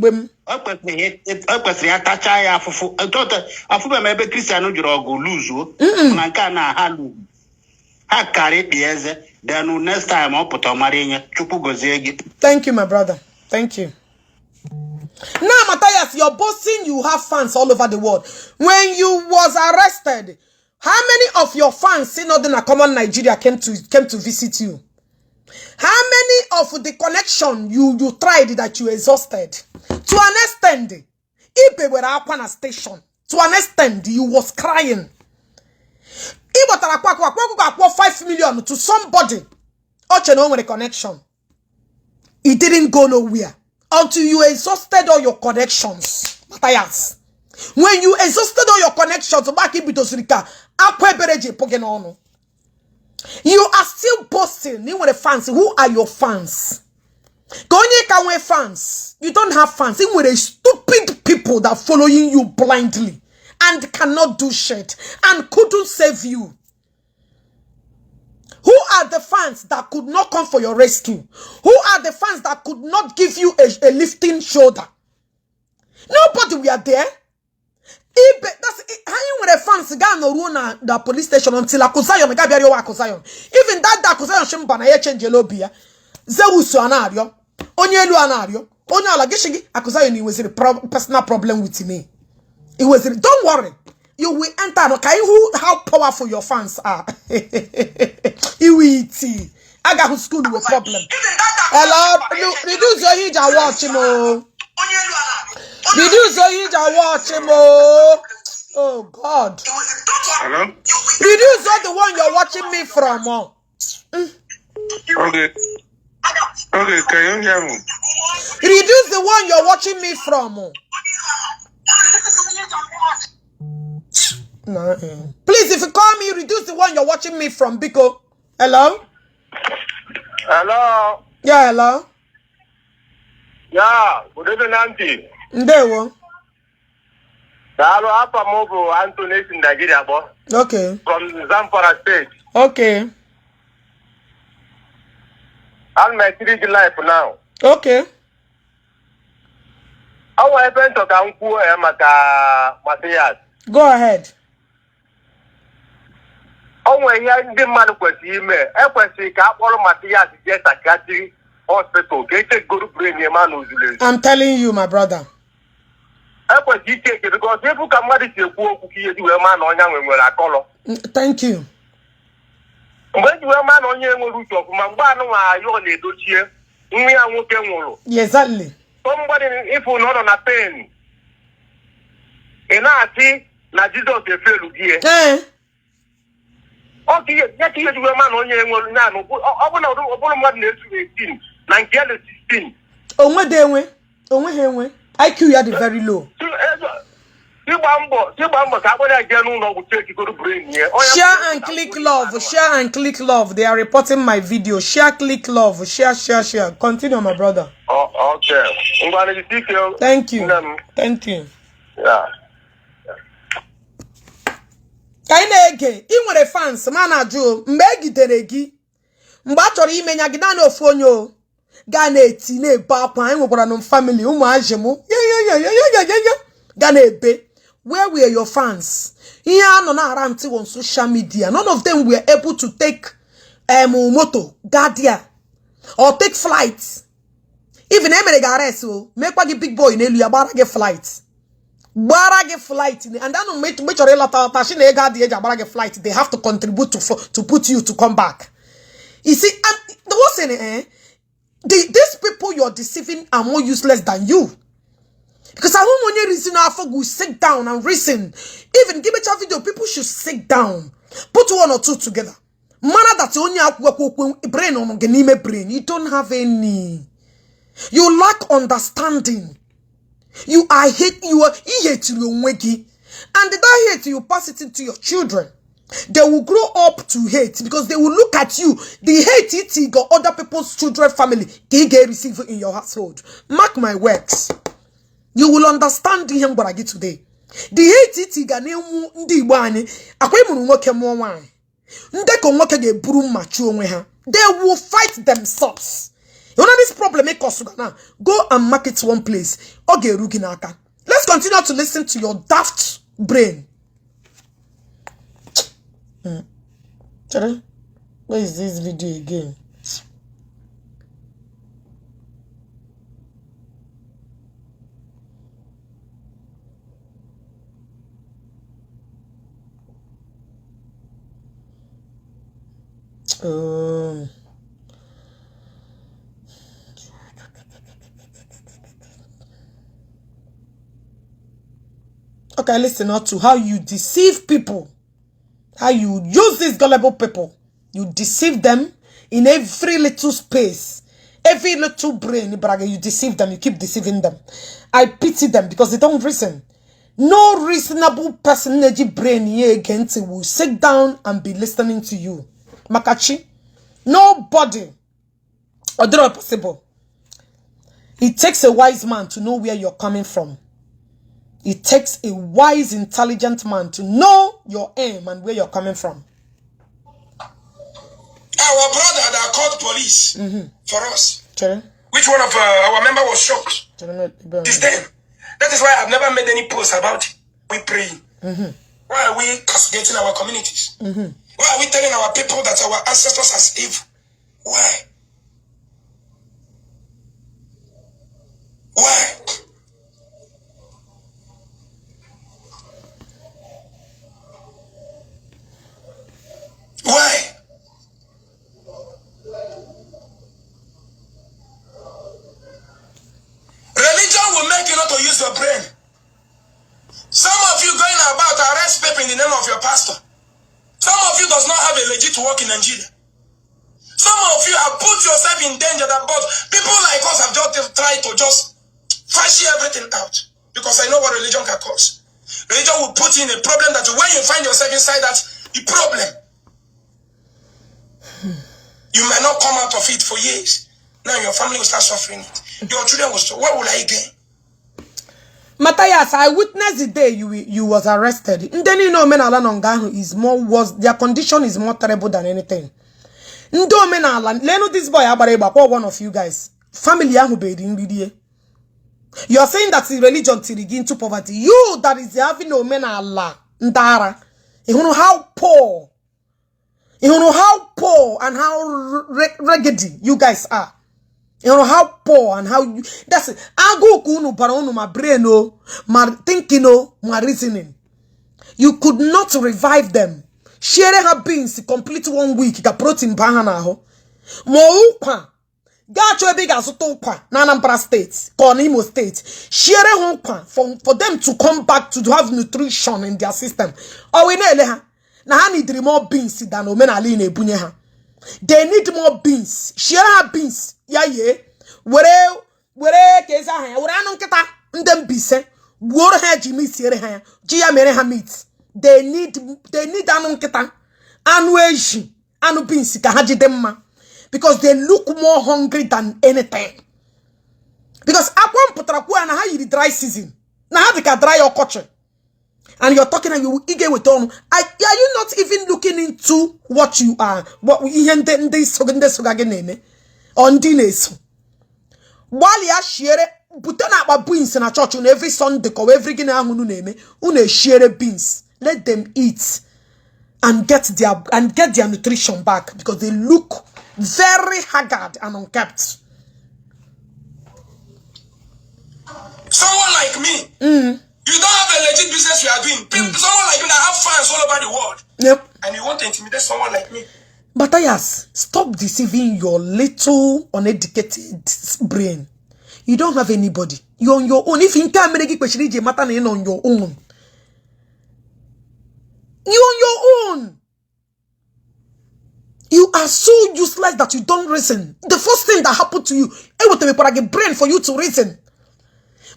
Bim. I thought maybe Christian go lose. Then next time I'll put on Marina. Thank you, my brother. Thank you. Now, Mathias, you're boasting you have fans all over the world. When you was arrested, how many of your fans in Northern Common Nigeria came to visit you? How many of the connection you tried that you exhausted? To an extent, if they were up on a station, to an extent, you was crying. If you 5 million to somebody, with a connection, it didn't go nowhere until you exhausted all your connections. Mathias, when you exhausted all your connections, back in Bidosrika, you are still boasting. You want the fans. Who are your fans? Fans. You don't have fans. You want the stupid people that following you blindly and cannot do shit and couldn't save you. Who are the fans that could not come for your rescue? Who are the fans that could not give you a lifting shoulder? Nobody were there. That's how you want a fans go no run the police station until Akusayon ga bia wa Akusayon. Even that Akusayon shimba na ye change lobia. Zewusu anario. Onye elu anario. Onye ala gishigi Akusayon he was a personal problem with me. It was don't worry. You will enter okay how powerful your fans are. Iwiti. I got school with problem. Hello, reduce your heat and watch him. Reduce your heat and watch him. Oh God. Hello? Reduce all the one you're watching me from. Okay. Okay, can you hear me? Reduce the one you're watching me from. No. Please, if you call me, reduce the one you're watching me from. Biko. Hello? Hello? Yeah, hello? Yeah, good evening, Auntie. Ndewo. Hello, Apa Mobo, Anthony in Nigeria, boy. Okay. From Zamfara State. Okay. I'm my 3D life now. Okay. I want to talk to Mathias. Go ahead. Ndị mmadụ kwesịrị ime ekwesịrị ka akpọrọ Mathias je psychiatric hospital ga goro brain ya ma n'ozulezi. I'm telling you, my brother. Ekwesịrị ike because ebu ka mmadụ si ekwu okwu ka ihe ji wee ma na onye nwere akọlọ. Thank you. Mgbe ji wee ma na onye nwere uche ọfụma mgbe anụ nwa ayọ na-edochie nwa ya nwoke nwụrụ. Exactly. Somebody ifu na ọ nọ na pain. Ị na-asị na Jizọs efelu gị. Okay, yeah, you man on your own now. Open mad 18, 16. IQ you are very low. Share and click love. Share and click love. They are reporting my video. Share, click love. Share. Continue, my brother. Oh, okay. Thank you. Thank you. Yeah. Kainege, I nwere fans man aju mgbe egidere gi mgbe a chọrọ imenya gị na ofu onye ga na-eti na-ebe akwa enwekwara no family ụmụ ajemu ga na-ebe. Where were your fans? Ihe anọ na aranti on social media. None of them were able to take moto gadia or take flight. Even emere ga arrest o mekwa gị big boy n'elu ya gbara gị flight. Flight and then make sure flight. They have to contribute to put you to come back. You see, what's in it? These people you're deceiving are more useless than you. Because I want when you reason you sit down and reason. Even give it a video, people should sit down, put one or two together. Mana that only brain on brain. You don't have any. You lack understanding. You hate you and that hate you pass it into your children. They will grow up to hate because they will look at you. The hate it got other people's children, family. They receive in your household. Mark my words. You will understand him what I get today. The hate it got Ndi Igbo ani. They will fight themselves. You know this problem make us now. Go and market one place. Okay, Ruginaka. Let's continue to listen to your daft brain. Where is this video again? Okay, listen now to how you deceive people. How you use these gullible people. You deceive them in every little space. Every little brain, you deceive them. You keep deceiving them. I pity them because they don't reason. No reasonable person, brain here against will sit down and be listening to you. Makachi. Nobody. Although possible. It takes a wise man to know where you're coming from. It takes a wise, intelligent man to know your aim and where you're coming from. Our brother that called police for us. Sure. Which one of our member was shot? This them. That is why I've never made any post about it. We pray. Why are we castigating our communities? Why are we telling our people that our ancestors are evil? Why? Why? Why? Religion will make you not to use your brain. Some of you going about arrest people in the name of your pastor. Some of you does not have a legit work in Nigeria. Some of you have put yourself in danger that but people like us have just tried to just fash everything out. Because I know what religion can cause. Religion will put you in a problem that when you find yourself inside that the problem, you might not come out of it for years. Now your family will start suffering it. Your children will start. What will I gain? Mathias, I witnessed the day you was arrested. Then you know Omenala Nongahu is more worse. Their condition is more terrible than anything. Ndo Omenala, Leno this boy Abareba, one of you guys. Family Yahu Bedin. You are saying that the religion tirigi into poverty. You that is having Omenala Ndara. You know how poor. You know how poor and how raggedy you guys are. You know how poor and how you, that's it. Agwu kunu paraunu my brain my thinking my reasoning. You could not revive them. Share her beans complete 1 week. Ka protein bahana ho. Mo ukwa. Gacho big asoto ukwa. Na Anambra State. Imo State. Share ukwa for them to come back to have nutrition in their system. Oh we know na ha need more beans than Omenala na-ebunye ha. They need more beans. Share her beans. Yeah, yeah. Were keza ha ya. Were anu nkita ndem bise. Wore ha jimi siere ha ya. Jiya mere ha meat. They need anu nkita. Anu eji. Anu beans ka ha jidemma. Because they look more hungry than anything. Because akwa mputara kwa na ha yiri dry season. Na ha dika dry your culture. And you're talking and you get with on. Are you not even looking into what you are? What we hear Ndi Sogage on dinners. While you share putana about beans in a church on every Sunday or every gina une share beans. Let them eat and get their nutrition back because they look very haggard and unkept. Someone like me. You don't have a legit business you are doing. Someone like you that have fans all over the world. Yep. And you want to intimidate someone like me. Matthias, stop deceiving your little uneducated brain. You don't have anybody. You're on your own. If you can't make it, you're on your own. You're on your own. You are so useless that you don't reason. The first thing that happened to you, it would be a brain for you to reason.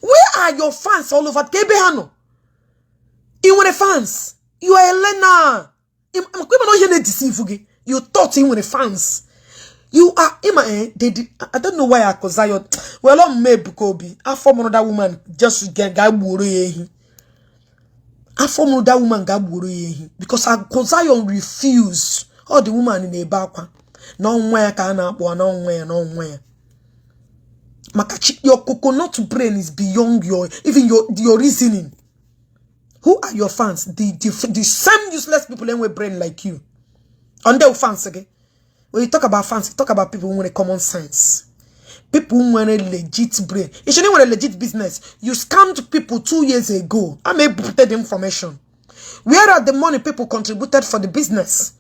Where are your fans all over? Kebehano. You want fans? You are a learner. You thought you were fans. You are I don't know why I Kozayo. Well, I'm maybe Kobe. I form another woman just to get Gaburi. I form another woman Gaburi because I Kozayo refused. Oh, the woman in the back. No where can I go? No where. Your coconut brain is beyond even your reasoning. Who are your fans? The same useless people in with brain like you. And they're fans again. When you talk about fans, you talk about people who want a common sense. People who want a legit brain. If you want a legit business, you scammed people 2 years ago. I may put the information. Where are the money people contributed for the business?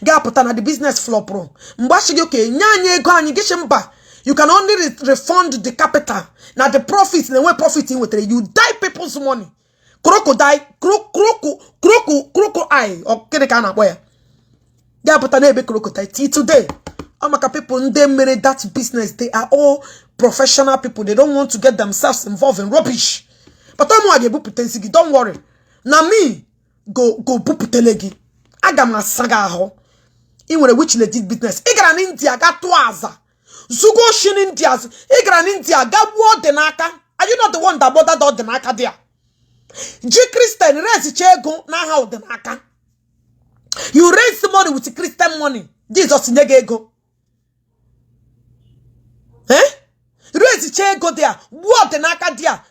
The business flop pro. You can only refund the capital. Now the profits, the way profiting with it, you die people's money. Crocodile, crocodile, or Kedekana where? Yeah, but I never crocodile. Today, Amaka people, they made that business. They are all professional people. They don't want to get themselves involved in rubbish. But don't worry. Now me, go buputelegi. Agama saga ho. In which legit business. Igran India got twaza. Zugo shin Indias, Igran India, Gabu Denaka. Are you not the one that bothered all Denaka there? G Christian, raise Chego, now how Denaka. You raise the money with the Christian money. Jesus Negego. Eh? Raise Chego there. What Denaka there?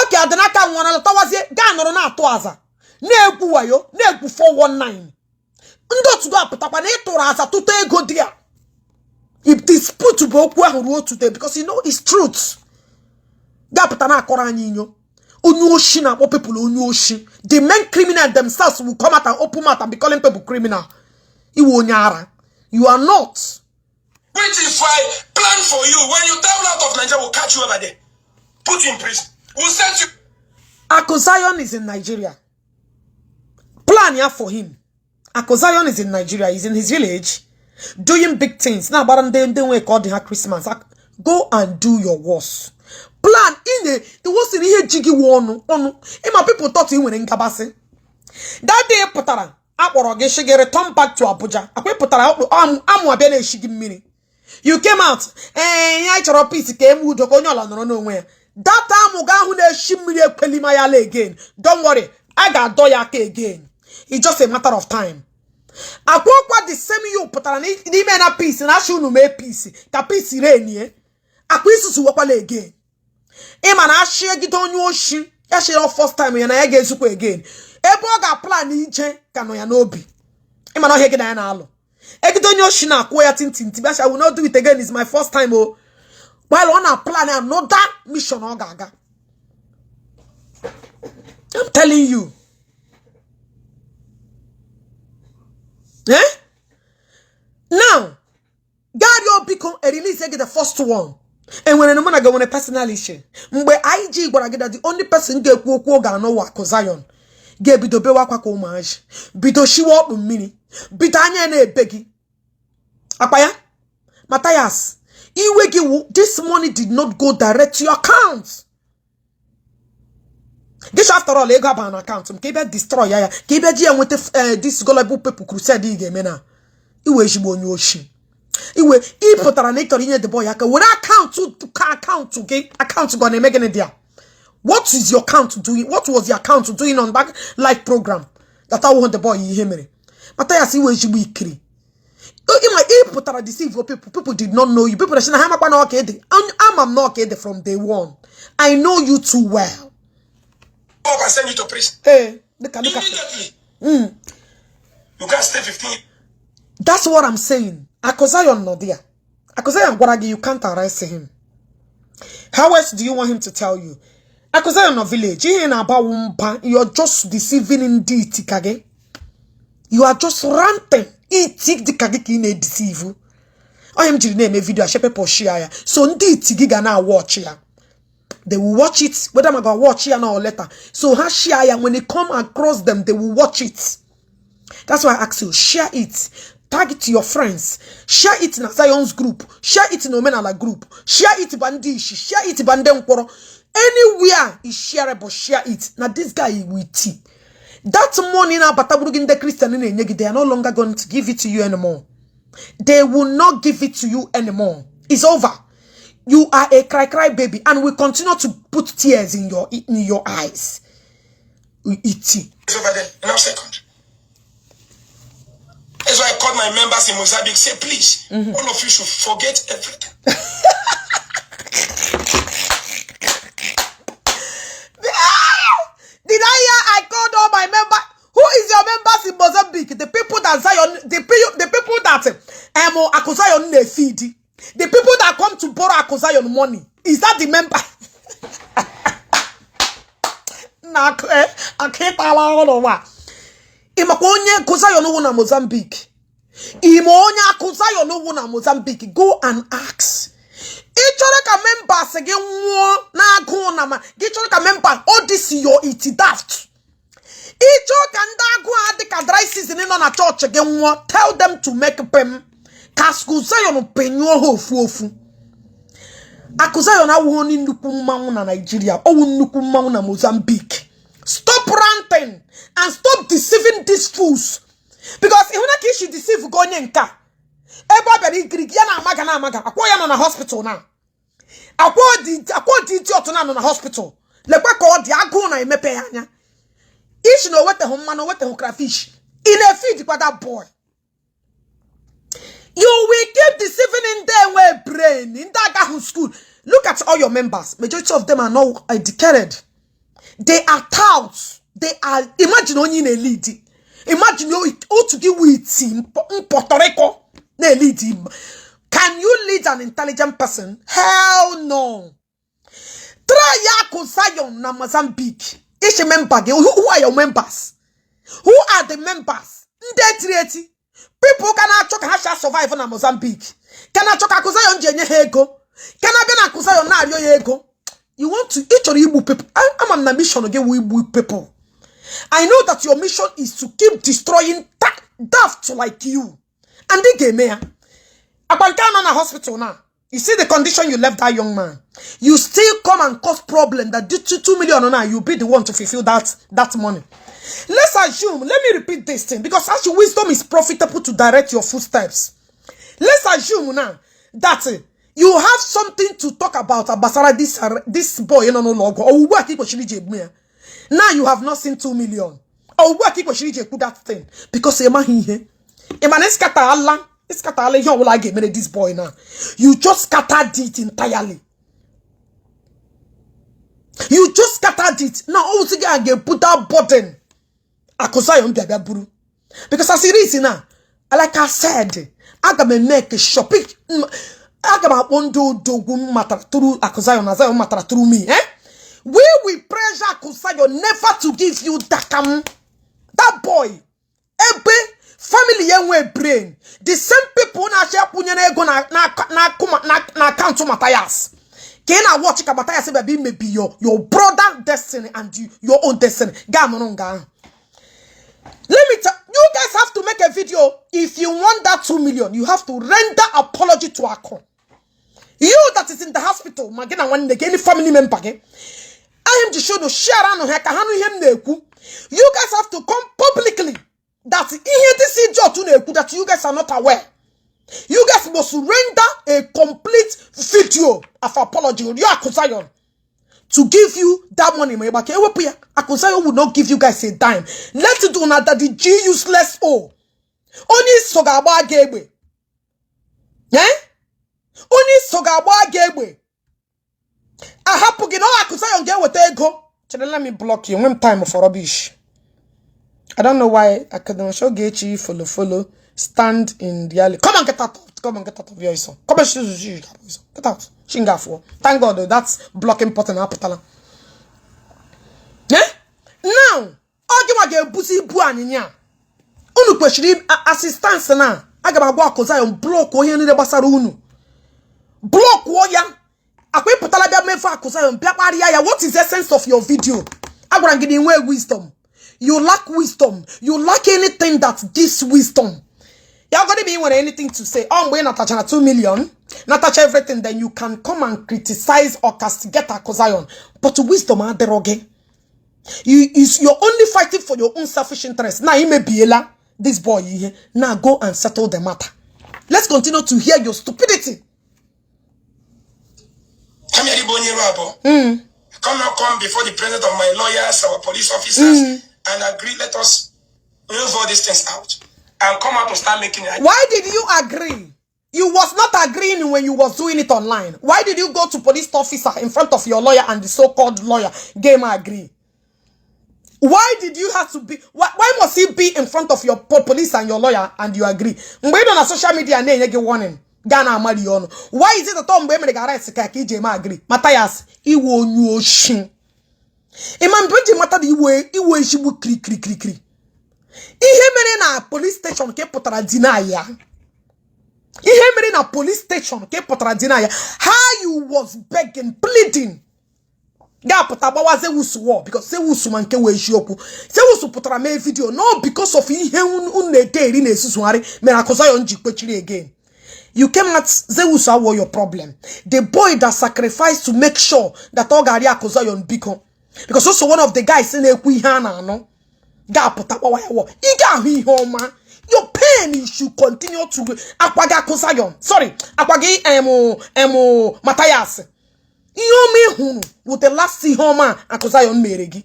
Okay, Denaka one towards it, Ganorona Toaza. Nebu wayo, Nebu 419. Ndo to go up, Tapaneto to take go there. If this put to Boku today because you know it's truth. Gapatana Koranino. Unuoshina, what people unuoshi. The men criminal themselves will come out and open mouth and be calling people criminal. Iwonyara. You are not. Which is why plan for you. When you travel out of Nigeria, we'll catch you over there. Put you in prison. We'll send you. Akozion is in Nigeria. Plan here for him. Akozion is in Nigeria. He's in his village. Doing big things. Now, but they wake call her Christmas. Go and do your worst. Plan in the worst in here jiggy one. And my people thought he went in Kabase. That day, Potara, Aporoge, she return back to Abuja. I put Amwabene, she give me. You came out, and your piece came with the Conyola, no nowhere. That time, Mugahu, she me Pelimayale again. Don't worry, I got Doyake again. It's just a matter of time. I walk the same you put an imena piece and I should no make peace. Capisi reni, I quiz to walk again. Eman, I share it on your ship. I share first time and I get super again. Eboga plan each canoyanobi. Eman, I get an alo. Egidonyo shina, quiet tintin. I will not do it again. It's my first time. Oh, while on a plan, another mission or gaga. I'm telling you. Eh? Now, God your become a release the first one. And when I go on a personal issue, Mbe IG but I get that the only person get woga no wa Zion. Ge bido bewa kwa ko umaji. Bido shiwa up mini. Bido anya na ebegi. Akpaya? Mathias, this money did not go direct to your account. This after all, you have an account. Keep destroy ya. Keep with this gullible people crusade mena. Iwaji bonyoshi. Iwe ipotaranetor in the boy. What account gonna make any deal? What is your account doing? What was your account doing on back live program? That I want the boy hear me. Mathias, iwaji weekly. In my ipotara deceive people did not know you. People say I'm not okay from day one. I know you too well. I send you to prison. Hey, look. Immediately. You can't stay 15. That's what I'm saying. Akosayon no there. Akosayon Gwaragi, you can't arrest him. How else do you want him to tell you? Akosayon no village. You're just deceiving indeed, Tikage. You are just ranting. Itik the Kage kine deceive you. I am just name a video. I shape share. So indeed, Tigiga now watch ya. They will watch it, whether I'm gonna watch here now or later. So share when they come across them, they will watch it. That's why I ask you, share it. Tag it to your friends. Share it in a Zion's group. Share it in Omenala group. Share it Bandi Ishi. Share it Bande Nkoro. Anywhere is shareable, share it. Now this guy will tea. That money now, but the Christian they are no longer going to give it to you anymore. They will not give it to you anymore. It's over. You are a cry baby, and we continue to put tears in your eyes. We eat tea. It's over there. In a second. That's why I called my members in Mozambique. Say, please, all of you should forget everything. Did I hear? I called all my members. Who is your members in Mozambique? The people that Zion, the people that Akuzayon ne feed. The people that come to borrow Akuzayon money. Is that the member? Imakonye Akuzayon no na Mozambique. Imonya Akuzayon no na Mozambique. Go and ask. Ichore ka members again na go na ma. Ichore ka member all this your iti daft. Ichore ka ndago ade ka dry season in na church again. Tell them to make pem. Kaskuzayon penyo hofu. Akuzayon awu ni nnukwu mmanwu na Nigeria. Owu nnukwu mmanwu na Mozambique. Stop ranting and stop deceiving these fools. Because if you should deceive gonye nka. Everybody Greek ya na amaga. Akwa ya na hospital na. Akwa di idiot na hospital. Lekwa ka di agu na emepe anya. Ishi no wete hom no wete crayfish. In a feed kwa that boy. You will keep deceiving in their way brain in that guy school. Look at all your members. Majority of them are not educated. They are touts. They are, imagine only in a lead. Imagine you to give with him in Puerto Rico. Can you lead an intelligent person? Hell no. Try Yakusayon na Mozambique. Ishi member. Who are your members? Who are the members? People cannot survive in Mozambique. Cannot Akusayon jenye hego. Cannot be Akusayon na ego. You want to each of Igbo people. I'm on a mission again with Igbo people. I know that your mission is to keep destroying daft like you. And they gave me a hospital now. You see the condition you left that young man. You still come and cause problem that due to 2 million now, you'll be the one to fulfill that money. Let's assume, let me repeat this thing, because as your wisdom is profitable to direct your footsteps. Let's assume now that you have something to talk about Basara, this boy, you know, no longer. Now you have not seen 2 million. That thing. Because this boy now. You just scattered it entirely. You just scattered it. Now also get put that button. Because as it is now, like I said, I gotta make a shopping. I gotta undo matter through Akuzayon matter through me. We will pressure Akuzayon never to give you that boy. Family young brain. The same people na share punyane go na account to Mathias. Can I watch Mathias baby maybe your brother destiny and your own destiny. Let me tell you guys have to make a video. If you want that 2 million, you have to render apology to Akon. You that is in the hospital, magena one any family member, I am to show the share on him. You guys have to come publicly that that you guys are not aware. You guys must render a complete video of apology. You are Zion to give you that money. Zion will not give you guys a dime. Let it do not that the G useless O. Only Sogaba Gateway. Eh? Only Sogaba Gateway. I have to get no Zion get what they go. Let me block you. One time for rubbish. I don't know why I couldn't show Gachi follow. Stand in the alley. Come on, get out. Come on, get out of your son. Come on, get out. Shingafo. Thank God that's blocking button. Eh? Now, Ogima get busi buaninya. Unu question assistance na. Agaba go akoza yon block o hen ni basara unu. Block wo ya. Akwe potala bia mefa akoza yon bia pariya ya. What is the essence of your video? Agora ngini nwe wisdom. You lack wisdom. You lack anything that this wisdom. You're going to be with anything to say. Oh, we're not touching 2 million. Not touch everything. Then you can come and criticize or castigate Akozion. But wisdom, you're only fighting for your own selfish interest. Now, he may be this boy here. Now, go and settle the matter. Let's continue to hear your stupidity. Come before the presence of my lawyers, our police officers, and agree. Let us move all these things out. And come out to start making it. Why did you agree? You was not agreeing when you was doing it online. Why did you go to police officer in front of your lawyer and the so-called lawyer gamer agree? Why did you have to be? Why must he be in front of your police and your lawyer and you agree? Why on social media and then you get warning? Ghana Marion. Why is it that Tom Beme the Kaki Jema agree? Mathias, he won't know shin. Imam Bridge matter the way he will she would click. Ihe mere na police station ke potara dinaya. Ihe mere na police station ke potara dinaya. How you was begging, pleading. Ga potaba wa Zewusu war because Zewusu man ke we Ejiofor. Zewusu potara me video no because of ihe unede ri na esusuari me na Akozion jikwechiri again. You came at Zewusu war your problem. The boy that sacrificed to make sure that all gari Akozion biko. Because also one of the guys in Equihana no. Your pain you should continue to Akwaga Akozion. Sorry, Akwagi Mathias. You me who with the last homa Akozion meregi.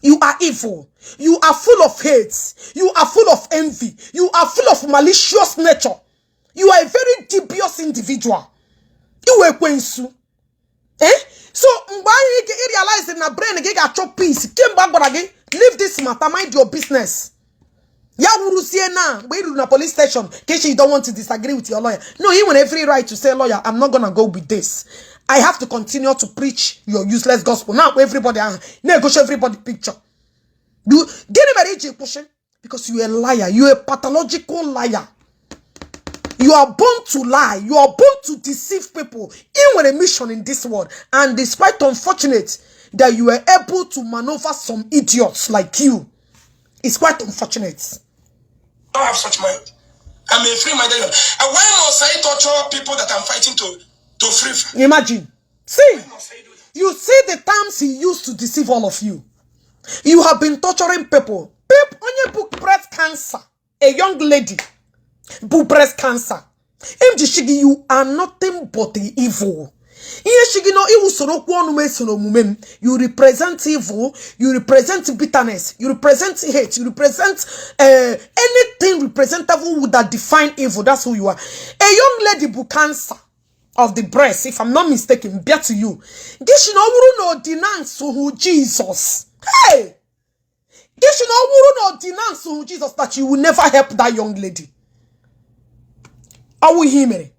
You are evil. You are full of hate. You are full of envy. You are full of malicious nature. You are a very dubious individual. You were Quensu. Eh? So why you realize in a brain get chop peace? Came back again. Leave this matter, mind your business. Ya wuru sie na, we do na police station. In case you don't want to disagree with your lawyer. No, you want every right to say, lawyer, I'm not gonna go with this. I have to continue to preach your useless gospel. Now everybody, go show everybody picture. Do get him a question because you are a liar. You are a pathological liar. You are born to lie. You are born to deceive people. Even with a mission in this world, and despite unfortunate that you were able to maneuver some idiots like you. It's quite unfortunate. I don't have such mind. I'm a free-minded. And why must I torture people that I'm fighting to free? Imagine. See, you see the terms he used to deceive all of you. You have been torturing people. People on your book breast cancer. A young lady. Book breast cancer. MG Shigi, you are nothing but the evil. You represent evil, you represent bitterness, you represent hate, you represent anything representable that define evil. That's who you are. A young lady with cancer of the breast, if I'm not mistaken, bear to you. No denounce who Jesus. Hey! No denounce who Jesus that you will never help that young lady. Are we hearing?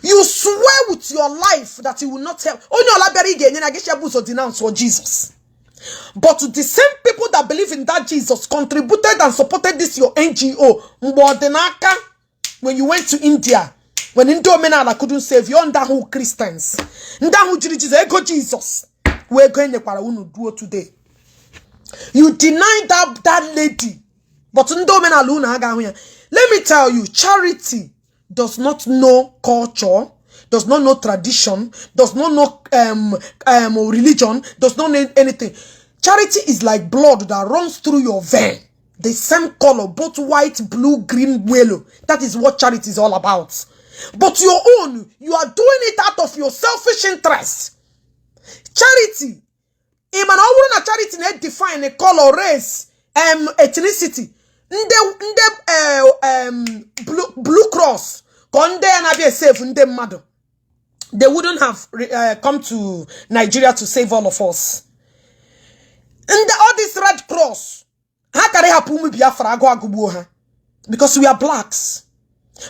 You swear with your life that you will not help. Denounce for Jesus. But to the same people that believe in that Jesus contributed and supported this your NGO. When you went to India, when Omenala couldn't save you, under who Christians, under who Jesus. we're going to do today. You deny that lady. But let me tell you, charity does not know culture, does not know tradition, does not know religion, does not know anything. Charity is like blood that runs through your vein. The same color, both white, blue, green, yellow. That is what charity is all about. But your own, you are doing it out of your selfish interest. Charity, charity not define a color, race, ethnicity. Blue Cross, they wouldn't have come to Nigeria to save all of us. And all this Red Cross, how can they happen? Because we are blacks.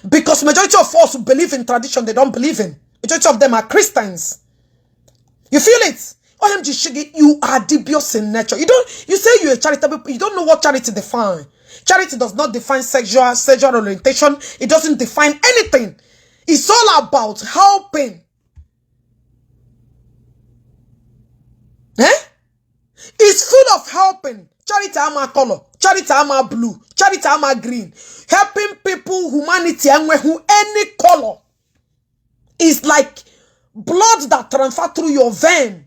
Because majority of us who believe in tradition, they don't believe in. Majority of them are Christians. You feel it? OMG Shiggy, you are dubious in nature. You say you're a charitable, you don't know what charity defines. Charity does not define sexual orientation. It doesn't define anything. It's all about helping. It's full of helping. Charity ama color, charity ama blue, charity ama green. Helping people, humanity, and who any color is like blood that transfer through your vein.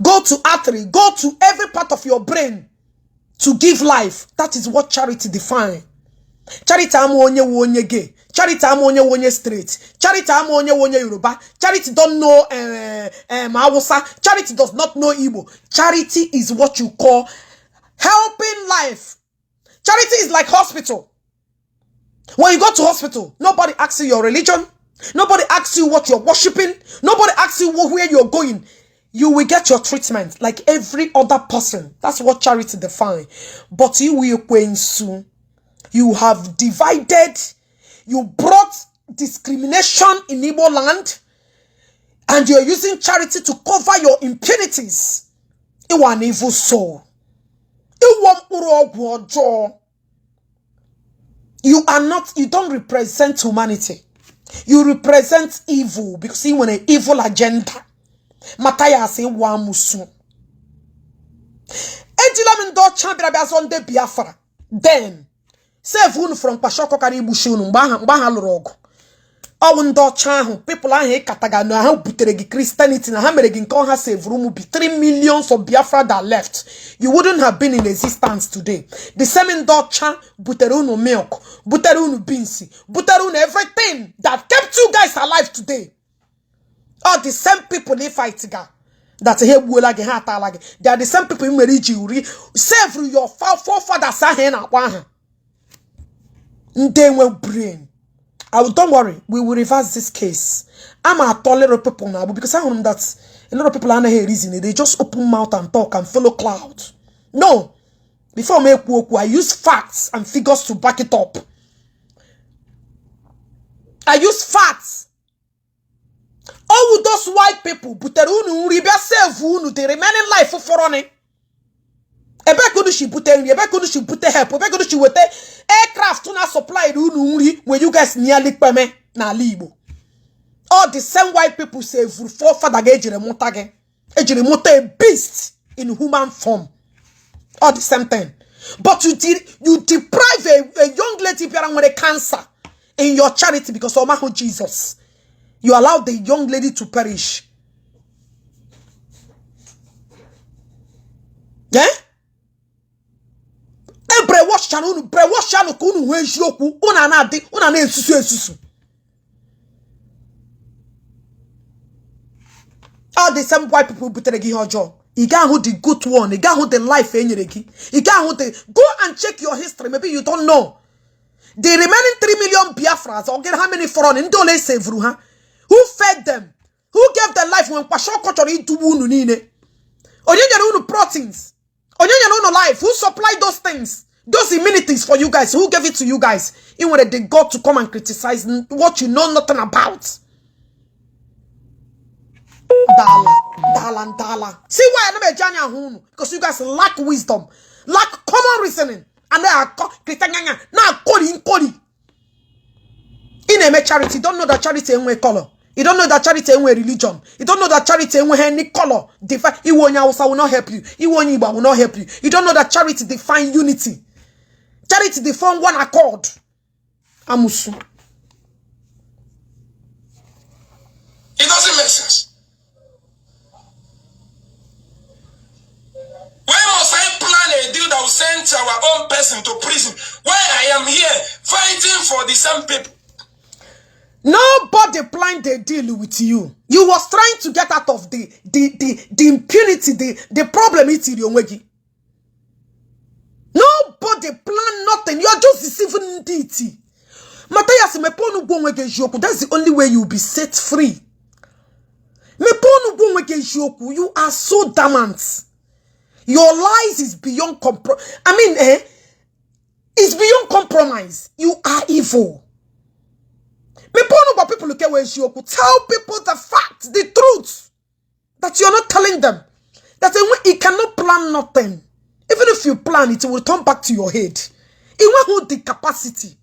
Go to Attire, go to every part of your brain to give life. That is what charity defines. Charity ama onye gay. Charity ama onye straight. Charity ama onye Yoruba. Charity don't know Hausa. Charity does not know Igbo. Charity is what you call helping life. Charity is like hospital. When you go to hospital, nobody asks you your religion. Nobody asks you what you're worshiping. Nobody asks you where you're going. You will get your treatment like every other person. That's what charity defines. But you will going soon. You have divided. You brought discrimination in Igbo land. And you're using charity to cover your impunities. You are an evil soul. You are not, you don't represent humanity. You represent evil because you want an evil agenda. Mathias wa musu. Ejila ndo chambira biazonde Biafra. Then save un from Pashoko Karibushi mbaha lorogo. All ndo chahu people are kataga no ha butere Christianity na ha mere gi nko ha save room be 3 million of Biafra that left. You wouldn't have been in existence today. The same ndo cha butere unu milk, butere unu beans, butere unu everything that kept you guys alive today. All the same people they fight together. That they are the same people in Iri Ji save your forefathers are they will brain. Don't worry, we will reverse this case. I'm a tolerant people now because I know that a lot of people are not here reasoning. They just open mouth and talk and follow clouds. No. Before I make work, I use facts and figures to back it up. I use facts. All those white people, but the remaining life for running. Aircraft to not supply when you guys nearly peme na Igbo. All the same white people say forefather a beast in human form. All the same thing. But you deprive a young lady with a cancer in your charity because of Jesus. You allow the young lady to perish. Yeah? All the same white people put the job. You can't hold the good one. You can't hold the life. You can't hold the. Go and check your history. Maybe you don't know. The remaining 3 million Biafras, or get how many foreign in Dole save huh? Who fed them? Who gave their life when Pasho Kotori into Wunu Nine? Onye proteins. Onye life. Who supplied those things? Those immunities for you guys. Who gave it to you guys? Even when they got to come and criticize what you know nothing about. Dala. See why I never Janya Hunu? Because you guys lack wisdom, lack common reasoning. And they are now Kodi. In a charity, don't know that charity in way color. You don't know that charity ain't religion. You don't know that charity ain't any color. Iwonya Hausa will not help you. Iwonya Igbo will not help you. You don't know that charity define unity. Charity define one accord. Amusu. It doesn't make sense. Why must I plan a deal that will send our own person to prison? Why I am here fighting for the same people? Nobody planned a deal with you. You was trying to get out of the impunity, the problem is Nobody planned nothing. You are just deceiving deity. Mathias, that's the only way you'll be set free. You are so damnant. Your lies is beyond it's beyond compromise. You are evil. People look at where tell people the fact, the truth, that you're not telling them. That it cannot plan nothing. Even if you plan it, it will turn back to your head. It won't hold the capacity.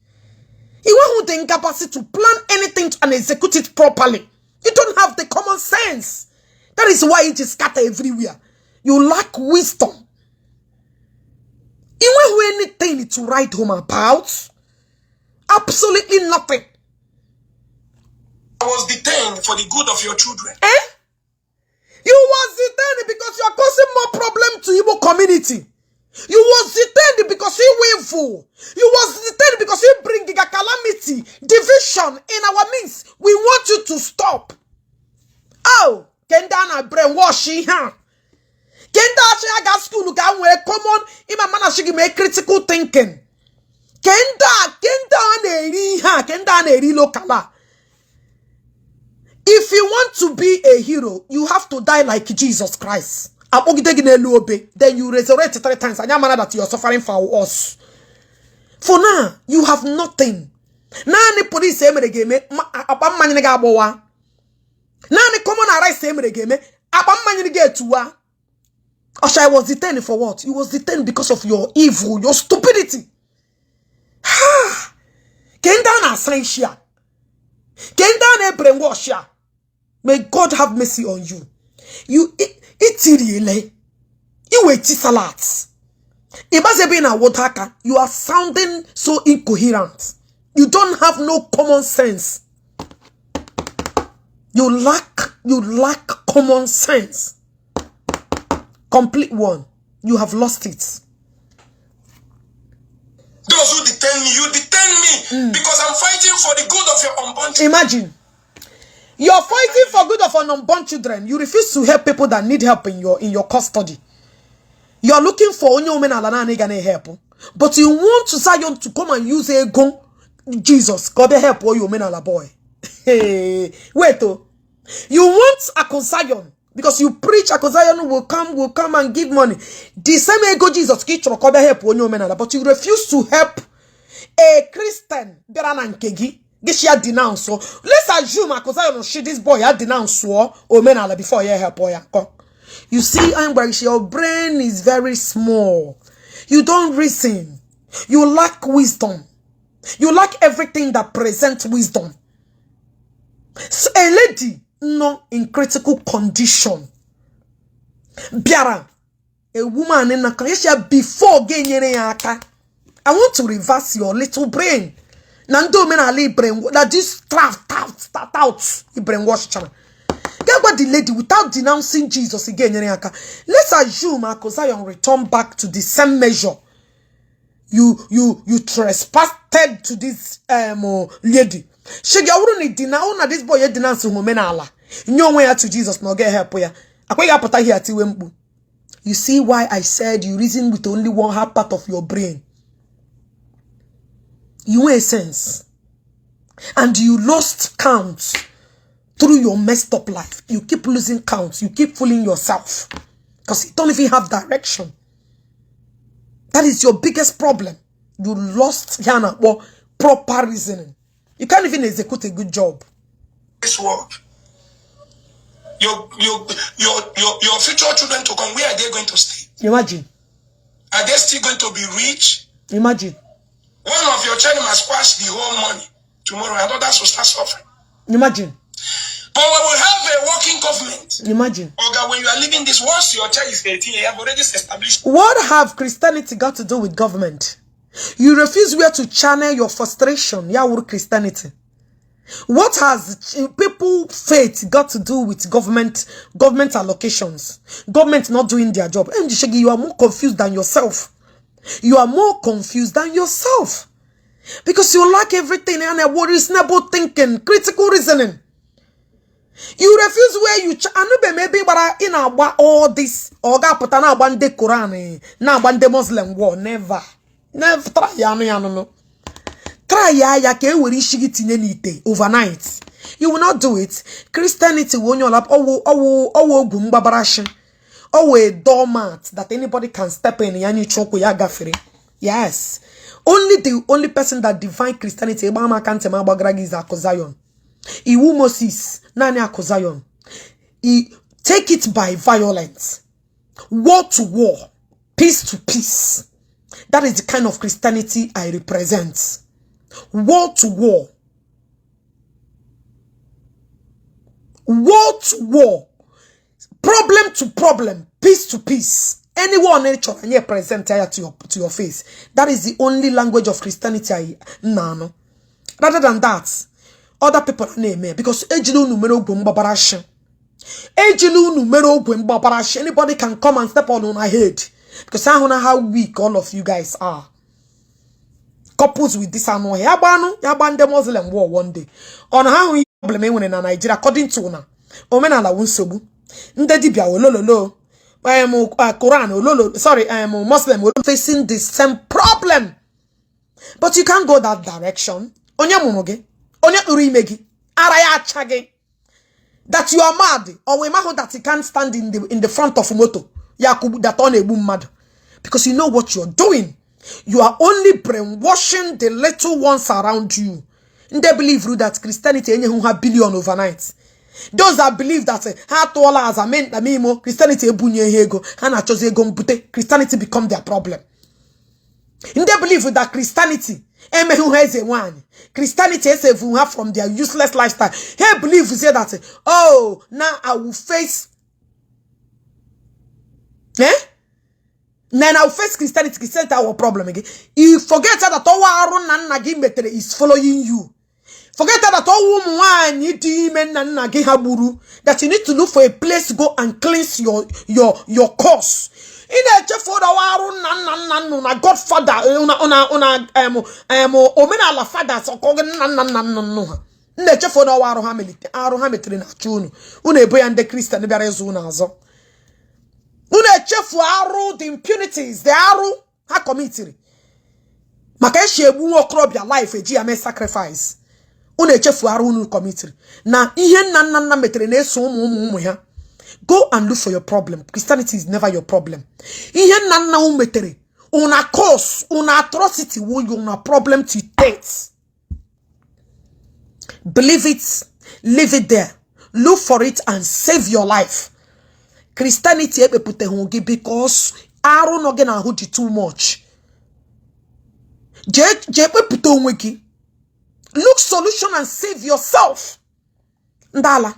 It won't hold the incapacity to plan anything and execute it properly. You don't have the common sense. That is why it is scattered everywhere. You lack wisdom. You won't have anything to write home about. Absolutely nothing. I was detained for the good of your children. You was detained because you are causing more problem to Igbo community. You was detained because you evil. You was detained because you bring a calamity, division in our midst. We want you to stop. Oh, Kendana brainwashing, huh? Kenda actually got school ga we common ima mana shigi make critical thinking. Kenda na eri lokala. If you want to be a hero, you have to die like Jesus Christ. Then you resurrect 3 times. And you know that you are suffering for us. For now, you have nothing. Nani police say me game. Abam mani nega abowa. Nani common arise say me game. Abam mani nega tuwa. Osha was detained for what? You was detained because of your evil, your stupidity. Kenda na slenshia. Kenda na brainwashia. May God have mercy on you. You really. You wait salat. You are sounding so incoherent. You don't have no common sense. You lack common sense. Complete one. You have lost it. Those who detain me, you detain me because I'm fighting for the good of your unborn children. Imagine. You're fighting for good of unborn children. You refuse to help people that need help in your custody. You're looking for only Omenala na help. But you want to Zion to come and use a gun. Jesus, God help all you Omenala boy. Hey, wait oh. You want a Zion because you preach a Zion will come and give money. The same ego Jesus God help all you Omenala, but you refuse to help a Christian Berankegi. Get denounce so let's assume this boy had denounced Omenala before you help boy. You see, your brain is very small. You don't reason. You lack wisdom. You lack everything that presents wisdom. So a lady not in critical condition. Biara, a woman in a condition before getting I want to reverse your little brain. Nando Omenala brain that this start out brainwash channel. Get what the lady without denouncing Jesus again. Let's assume Zion return back to the same measure. You trespassed to this lady. She get wouldn't denounce this boy denounce Omenala. No way to Jesus no get help ya. You see why I said you reason with only one half part of your brain. You make sense. And you lost count through your messed up life. You keep losing count. You keep fooling yourself. Because you don't even have direction. That is your biggest problem. You lost proper reasoning. You can't even execute a good job. This world. Your future children to come, where are they going to stay? Imagine. Are they still going to be rich? Imagine. One of your children must squash the whole money tomorrow, and others will start suffering. Imagine. fucking government. Imagine. Oga, when you are living this, once your child is 18, you have already established. What have Christianity got to do with government? You refuse where to channel your frustration. Yeah, with Christianity. What has people's faith got to do with government allocations? Government not doing their job. You are more confused than yourself. You are more confused than yourself. Because you lack everything and a reasonable thinking, critical reasoning. You refuse where you maybe but in all this or putana bande Quran na bande Muslim war. Never try no. Try ya ke we Ishi tinye overnight. You will not do it. Christianity won your lap a doormat that anybody can step in yani choko ya gafere. Yes. The only person that define Christianity is Zion. Iwu Moses, nani Zion. Take it by violence. War to war. Peace to peace. That is the kind of Christianity I represent. War to war. War to war. Problem to problem. Peace to peace. Anyone nature and you present to your face. That is the only language of Christianity I know. Rather than that, other people name because anybody can come and step on my head. Because I don't know how weak all of you guys are. Couples with this and yaban the Muslim war one day. On how we problem when in Nigeria according to Omenala wunsobu. Ndedibia olololo. Quran, sorry, Muslim facing the same problem. But you can't go that direction. That you are mad, or we that you can't stand in the front of moto. That on a boom mad. Because you know what you're doing. You are only brainwashing the little ones around you. And they believe that Christianity who have billion overnight. Those that believe that Christianity become their problem. And they believe that Christianity is a from their useless lifestyle. They believe that oh now I will face Then I'll face Christianity. Christianity our problem again. You forget that all is following you. Forget that all that you need to look for a place to go and cleanse your course. In a Godfather, Omenala fathers or for the Christian the impunities, the arrow, ha committee. Makeshe ebu okrobia life a GMS sacrifice. Unechefu arunu committee. Na ihe na metere na eso umu ya. Go and look for your problem. Christianity is never your problem. Ihe na metere. Una cause, una atrocity, una problem to date. Believe it, leave it there. Look for it and save your life. Christianity because Aaron no gonna hold you too much. Look solution and save yourself. Ndala.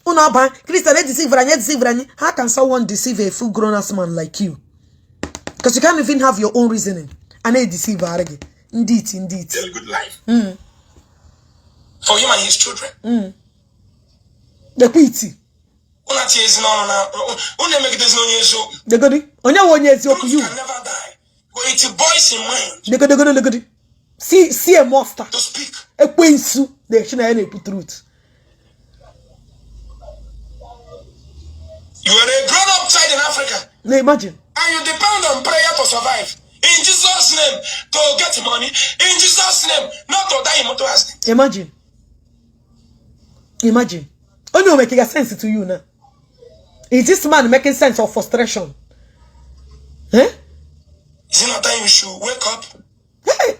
Unaba Christianity deceive. How can someone deceive a full grown ass man like you? Because you can't even have your own reasoning. And they deceive again. Indeed. Tell good life. For him and his children. The quitty. You can never die. But it's boys in mind. See a monster. To speak. A quinsu. They should have truth. You are a grown-up child in Africa. Now imagine. And you depend on prayer to survive. In Jesus' name, to get money. In Jesus' name, not to die in motor accident. Imagine. Only making a sense to you now. Is this man making sense of frustration? Eh? Is it not time you should wake up? Hey,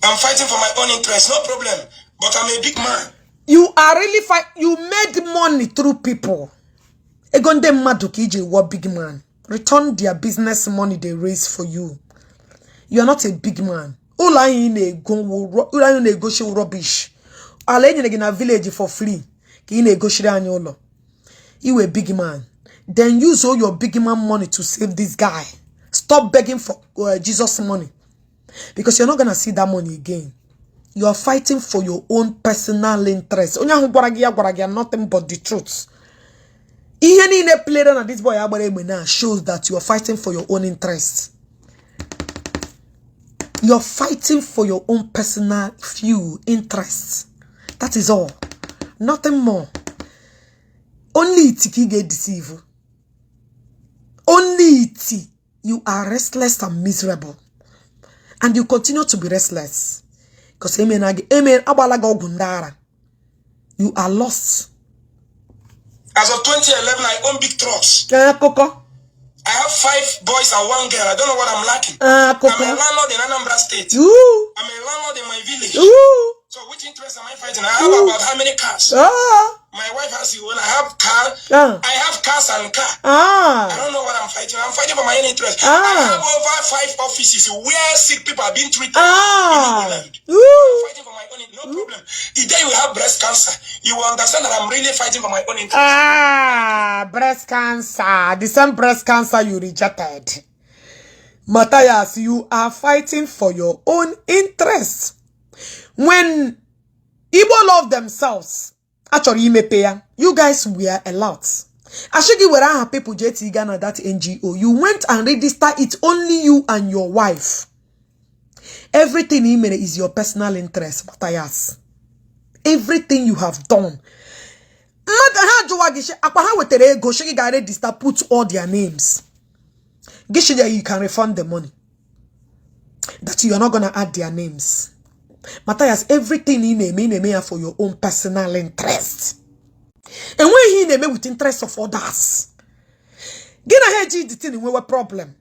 I'm fighting for my own interest, no problem. But I'm a big man. You are really you made money through people. Egonde Madukiji what big man. Return their business money they raise for you. You are not a big man. All I in a go rubbish. All in a village for free. ki ine go shiri anya ulo. You a big man. Then use all your big man money to save this guy. Stop begging for Jesus' money. Because you're not going to see that money again. You are fighting for your own personal interest. Nothing but the truth. Even a player and this boy shows that you are fighting for your own interest. You are fighting for your own personal few interests. That is all. Nothing more. Only it can get deceived. Only it. You are restless and miserable. And you continue to be restless. Because you are lost. As of 2011, I own big trucks. Coco. I have 5 boys and 1 girl. I don't know what I'm lacking. I'm a landlord in Anambra State. Ooh. I'm a landlord in my village. Ooh. So which interest am I fighting? I have about how many cars? My wife has you. I have car. I have cars and car. I don't know what I'm fighting. I'm fighting for my own interest. I have over 5 offices where sick people are being treated in Igbo Land. I'm fighting for my own interest. No problem. The day you have breast cancer, you will understand that I'm really fighting for my own interest. Breast cancer. The same breast cancer you rejected. Mathias, you are fighting for your own interest. When Igbo love themselves, actually, you guys were a lot. Actually, where I have people JT Ghana that NGO, you went and registered it only you and your wife. Everything in is your personal interest, Mathias. Everything you have done. Put all their names. You can refund the money. That you are not gonna add their names. Mathias, everything in name for your own personal interest. And when he name with interest of others. Gina heji the thing we problem.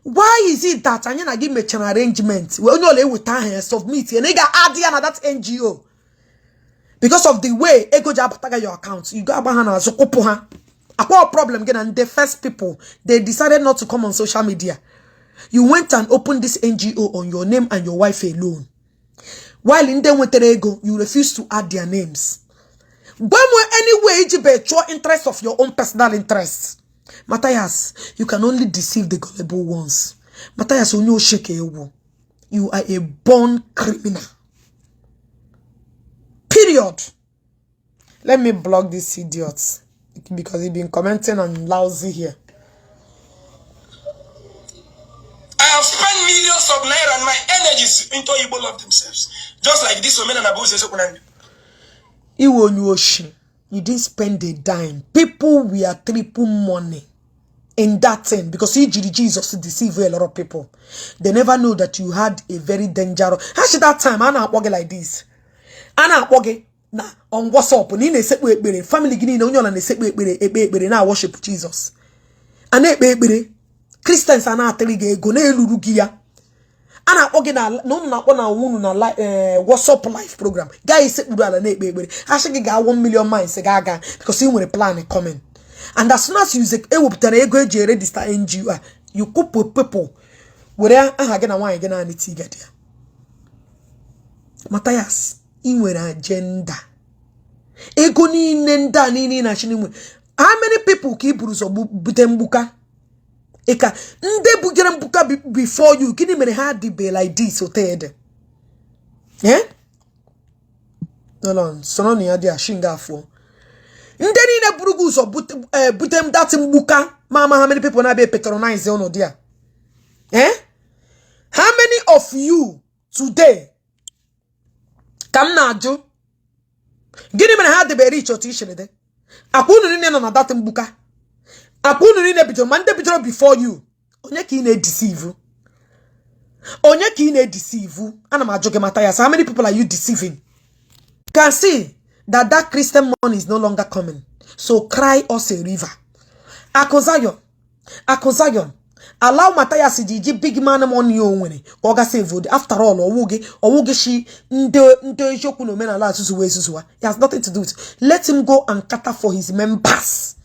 Why is it that I na give me an arrangement? We only with time submit and nigga add that NGO. Because of the way ego jabataga your account. You go abahana so kopoha. A problem again, and the first people they decided not to come on social media. You went and opened this NGO on your name and your wife alone. While in them with the ego, you refuse to add their names. Anyway, it's your interest of your own personal interests. Mathias, you can only deceive the gullible ones. Mathias, you are a born criminal. Period. Let me block these idiots because they've been commenting on lousy here. I have spent millions of naira and my energies into Igbo love themselves. Just like this Omenala Igbo. You didn't spend a dime. People were triple money in that thing because Jesus deceived a lot of people. They never know that you had a very dangerous. Actually, that time, I not walking like this. I not walking now on WhatsApp. Family guinea now worship Jesus. And Christians are not telling you go na lurugia. Ana oge na no na wunu na WhatsApp live program. Guys say udala na ekpekpere. Actually ga 1 million minds ga because you want a plan coming. And as soon as you say ewoputara ego eji register NGO, you couple people where aha ga na wan ga na aniti ga dia. Mathias, I nwere agenda. Ego ni nenda ni na chini. How many people ki buruzo butembuka? Eka nde bugere mbuka before you kini mere hard be like this oted. Eh? No, sono ni adi ashinga afo. Nde ni ne burugu so butem that mbuka. Mama, how many people na be patronize on there? Eh? How many of you today come na aju? Gini mere hard be rich otishere de. Akunu ni na that mbuka. Akunu ni nebito mande bitro before you. Onye ki na deceive. Onye ki na deceive. Ana ma joke Mathias. How many people are you deceiving? You can see that Christian money is no longer coming. So cry us a river. Akozayon. Allow Mathias to big man money onwene. Oga save. After all, owoge shi nde joku no Omenala susuwa. He has nothing to do with it. Let him go and cater for his members.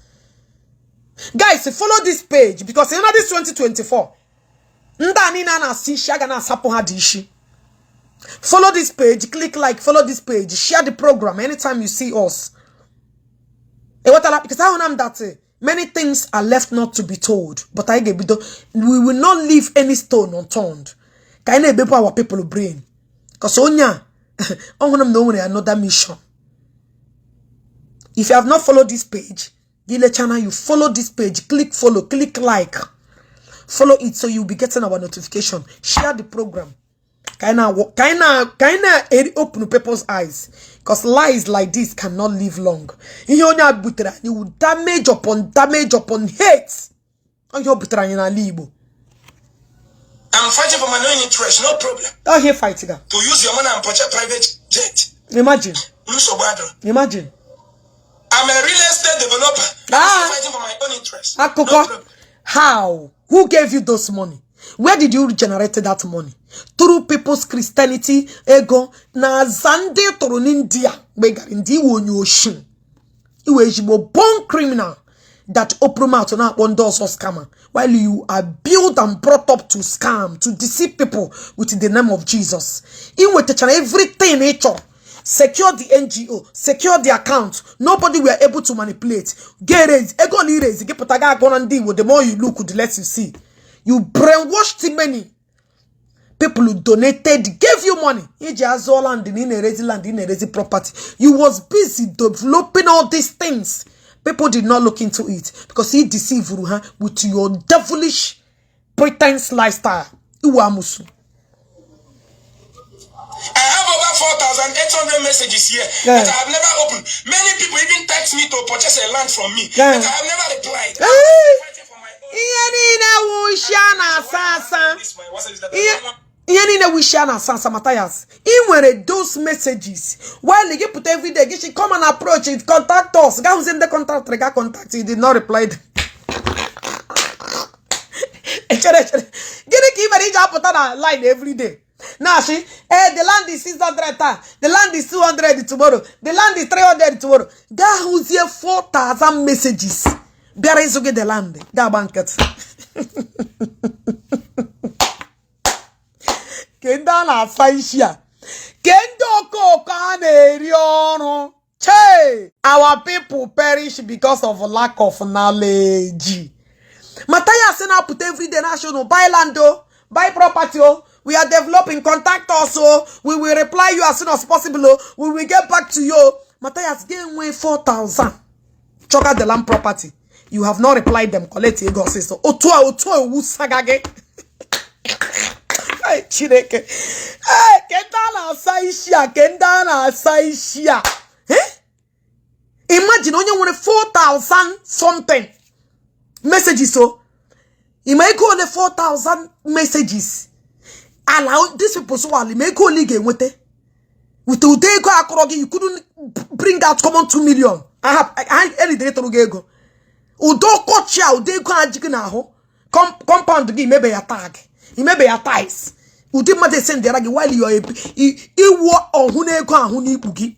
Guys, follow this page because you know this 2024. Nda ni na si shaga na sapo ha di Ishi. Follow this page, click like, follow this page, share the program anytime you see us. Because I know that many things are left not to be told, but we will not leave any stone unturned. Can I our people brain? Because onya, I want to know another mission. If you have not followed this page, Gile channel, you follow this page, click follow, click like, follow it so you'll be getting our notification. Share the program. Kinda open people's eyes, because lies like this cannot live long. You will damage upon hate. I'm fighting for my own interest, no problem. Oh, here fighting. To use your money and purchase private jet. Imagine. Imagine. I'm a real estate developer. I'm fighting for my own interest. No problem. How? Who gave you those money? Where did you generate that money? Through people's Christianity, ego, na zande toronindia, begarindi wonyoshin. You born criminal that open out na one doors or scammer, while you are built and brought up to scam, to deceive people with the name of Jesus. In with everything nature. Secure the NGO, secure the account. Nobody were able to manipulate. Get it, ego ni raise. Get potaga gonandi. The more you look, the less you see. You brainwashed many people who donated, gave you money. Land in property. You was busy developing all these things. People did not look into it because he deceived you with your devilish pretense lifestyle. I have over 4,800 messages here that I have never opened. Many people even text me to purchase a land from me that I have never replied. Matthias. Those messages. While they put every day, she come and approach it, contact us. Guy who's in the contact, he did not reply. Line every day. Now the land is 600, the land is 200 tomorrow, the land is 300 tomorrow. Guy who's here 4,000 messages. There is okay the land. Guy banket. Kenda na faishia. Kendo ko kaneriono. Che, our people perish because of lack of knowledge. Matthias now put every day national buy land, buy property. We are developing, contact us, we will reply you as soon as possible. We will get back to you. Matthias gave away 4,000. Choka the land property. You have not replied them. Collect your ego sister. Otua usagage. Hey, Chireke. Hey, kendana saishia. Imagine only want 4,000 something messages. So you may go on the 4,000 messages. Allow these people so Ali make only game with it. With the day go akorogi, you couldn't bring out common 2 million. I any day to go. Udo coach ya ude go ajigina ho. Compound give maybe a tag. He may be a ties. Udi mate send the ragi while you are or hune go and huni bugi.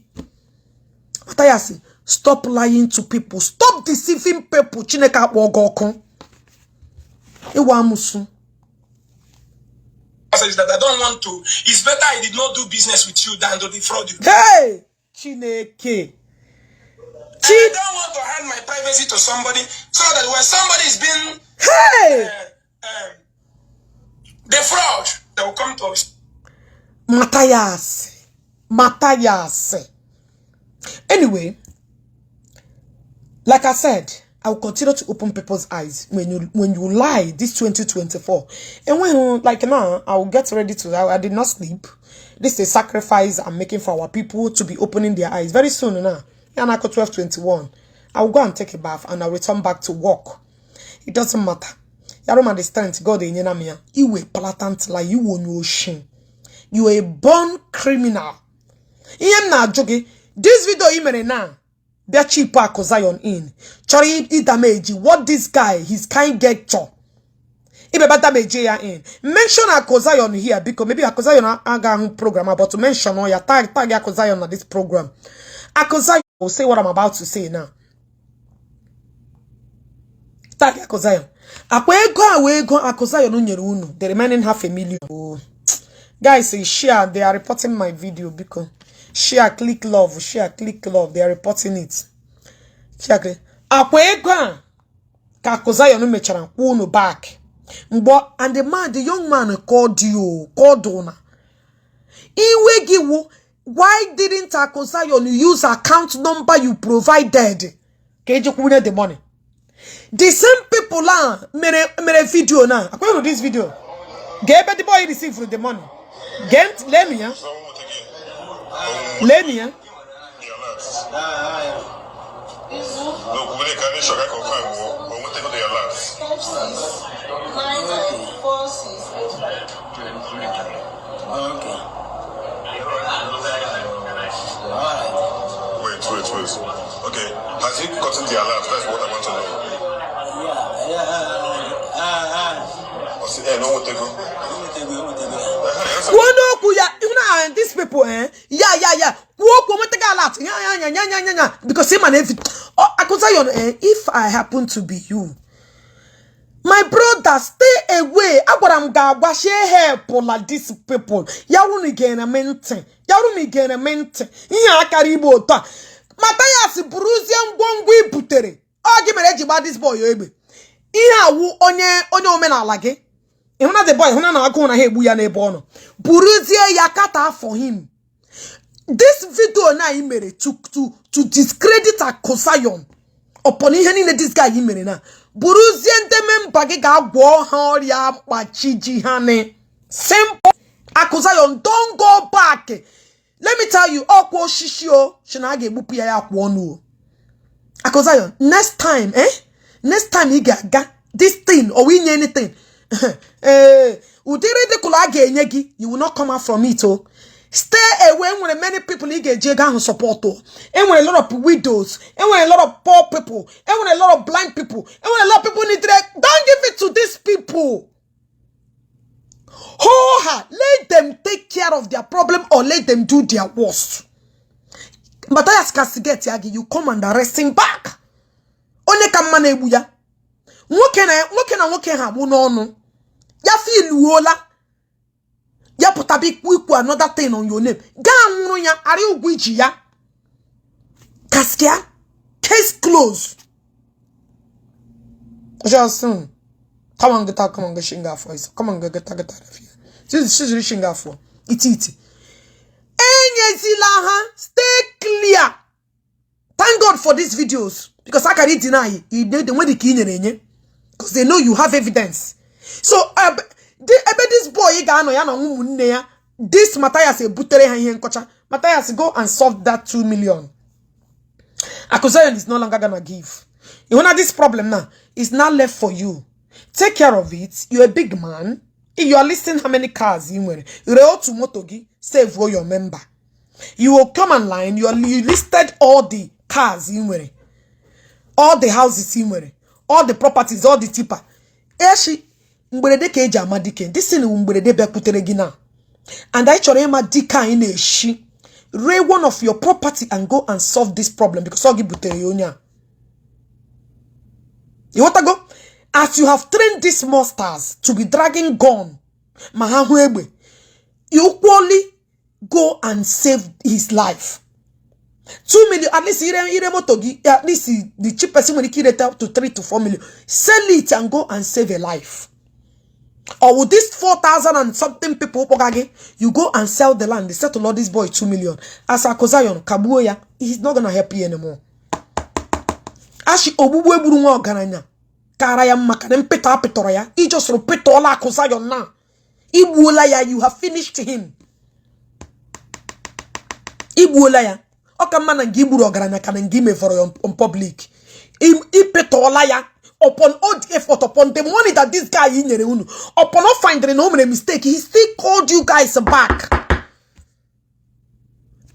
Mathias, stop lying to people. Stop deceiving people. Chineka wogokon. Ewa musu. That I don't want to. It's better I did not do business with you than to defraud you. Hey, Chineke. I don't want to hand my privacy to somebody so that when somebody is being defraud, they will come to us. Mathias. Anyway, like I said, I will continue to open people's eyes when you lie this 2024. And when like now I will get ready to I did not sleep. This is a sacrifice I'm making for our people to be opening their eyes. Very soon now. Yanako 12:21. I will go and take a bath and I'll return back to work. It doesn't matter. You don't understand God in Yenamia. You a blatant lie, you won't know shame. You are a born criminal. This video you now. They're cheaper Kozayon in. Chori I damage what this guy his kind get cho. Ibe damage in. Mention a Kozayon here because maybe a Kozayon aga program about to mention or your tag a Kozayon on this program. A Kozayon will say what I'm about to say now. Tag a Kozayon. A Kozayon the remaining 500,000. Guys, say share. They are reporting my video because share, click love, share, click love. They are reporting it. Share, click. Akwegwa kakoza no mechara no back. And the young man called Ona. Why didn't Akosayon use account number you provided? The money. The same people are made video now. According to this video, get the boy receive the money. Get let me. Wait. Okay, has he gotten the alert? That's what I want to know. These people, because if I happen to be you, my brother, stay away. Abraham Gaba share help like these people. Yarumi generamente. Iya karibo ta. Mathias Bruzian Gongwi Putere. Oh, give me about this boy, Ebe. Iya wu onye Omenala ge. Ihuna the boy, huna na akuna he buya ne bono. Buruzia yakata for him. This video na imere to discredit Akosayon. Upon him this guy imere na. Buruzia ndeme mpage ga gwo ha oria pachiji hane. Simple. Akosayon, don't go back. Let me tell you, okwo shishio shinage bupi ya kwonu. Akosayon, next time, next time you get this thing or win anything. You will not come out from it. Oh. Stay away when many people get jega support. And when a lot of widows, and when a lot of poor people, and when a lot of blind people, and when a lot of people need to, don't give it to these people. Let them take care of their problem or let them do their worst. But I ask us to get Yagi, you come and arrest him back. One kamane buya. Woke ha no. Ya feel wola. Ya putabi kwiku another thing on your name. Ga nwuru ya ari ugwiji ya. Kaskia. Case closed. Just soon. Come on, get shinga for it. Come on, get out of here. This is shinga for. Iti. Stay clear. Thank God for these videos. Because I can't deny it. Because they know you have evidence. So, this boy, this Mathias, Mathias, go and solve that 2 million. Akosayon is no longer gonna give. You know this problem now is now left for you. Take care of it. You're a big man. If you are listing how many cars you wear, save for your member. You will come online. You listed all the cars you wear, all the houses you wear, all the properties, all the tipper. Eshi mberede ke eji amadike. This thing mberede be putere gina. And I chore ma dika in Ishi. Ray one of your property and go and solve this problem because Ogi butere yonya. You want to go? As you have trained these monsters to be dragging gun, Mahahuebe, you equally go and save his life. 2 million, at least at least the cheapest when he kill it up to 3 to 4 million. Sell it and go and save a life. Or with this 4,000 and something people, you go and sell the land. They said to Lord, this boy 2 million. As Akosayon, Kabuoya, he's not gonna help you anymore. Ashi Obuwe Burunwa Gananya. Karaya Makadem Peta Petoraya. He just repeat all Akosayon now. Ibuolaya, you have finished him. Ibuolaya. Okamana Giburo Garana can give me for on public. Ipetolaya. Upon all the effort, upon the money that this guy in Yerunu, upon not finding no mistake, he still called you guys back.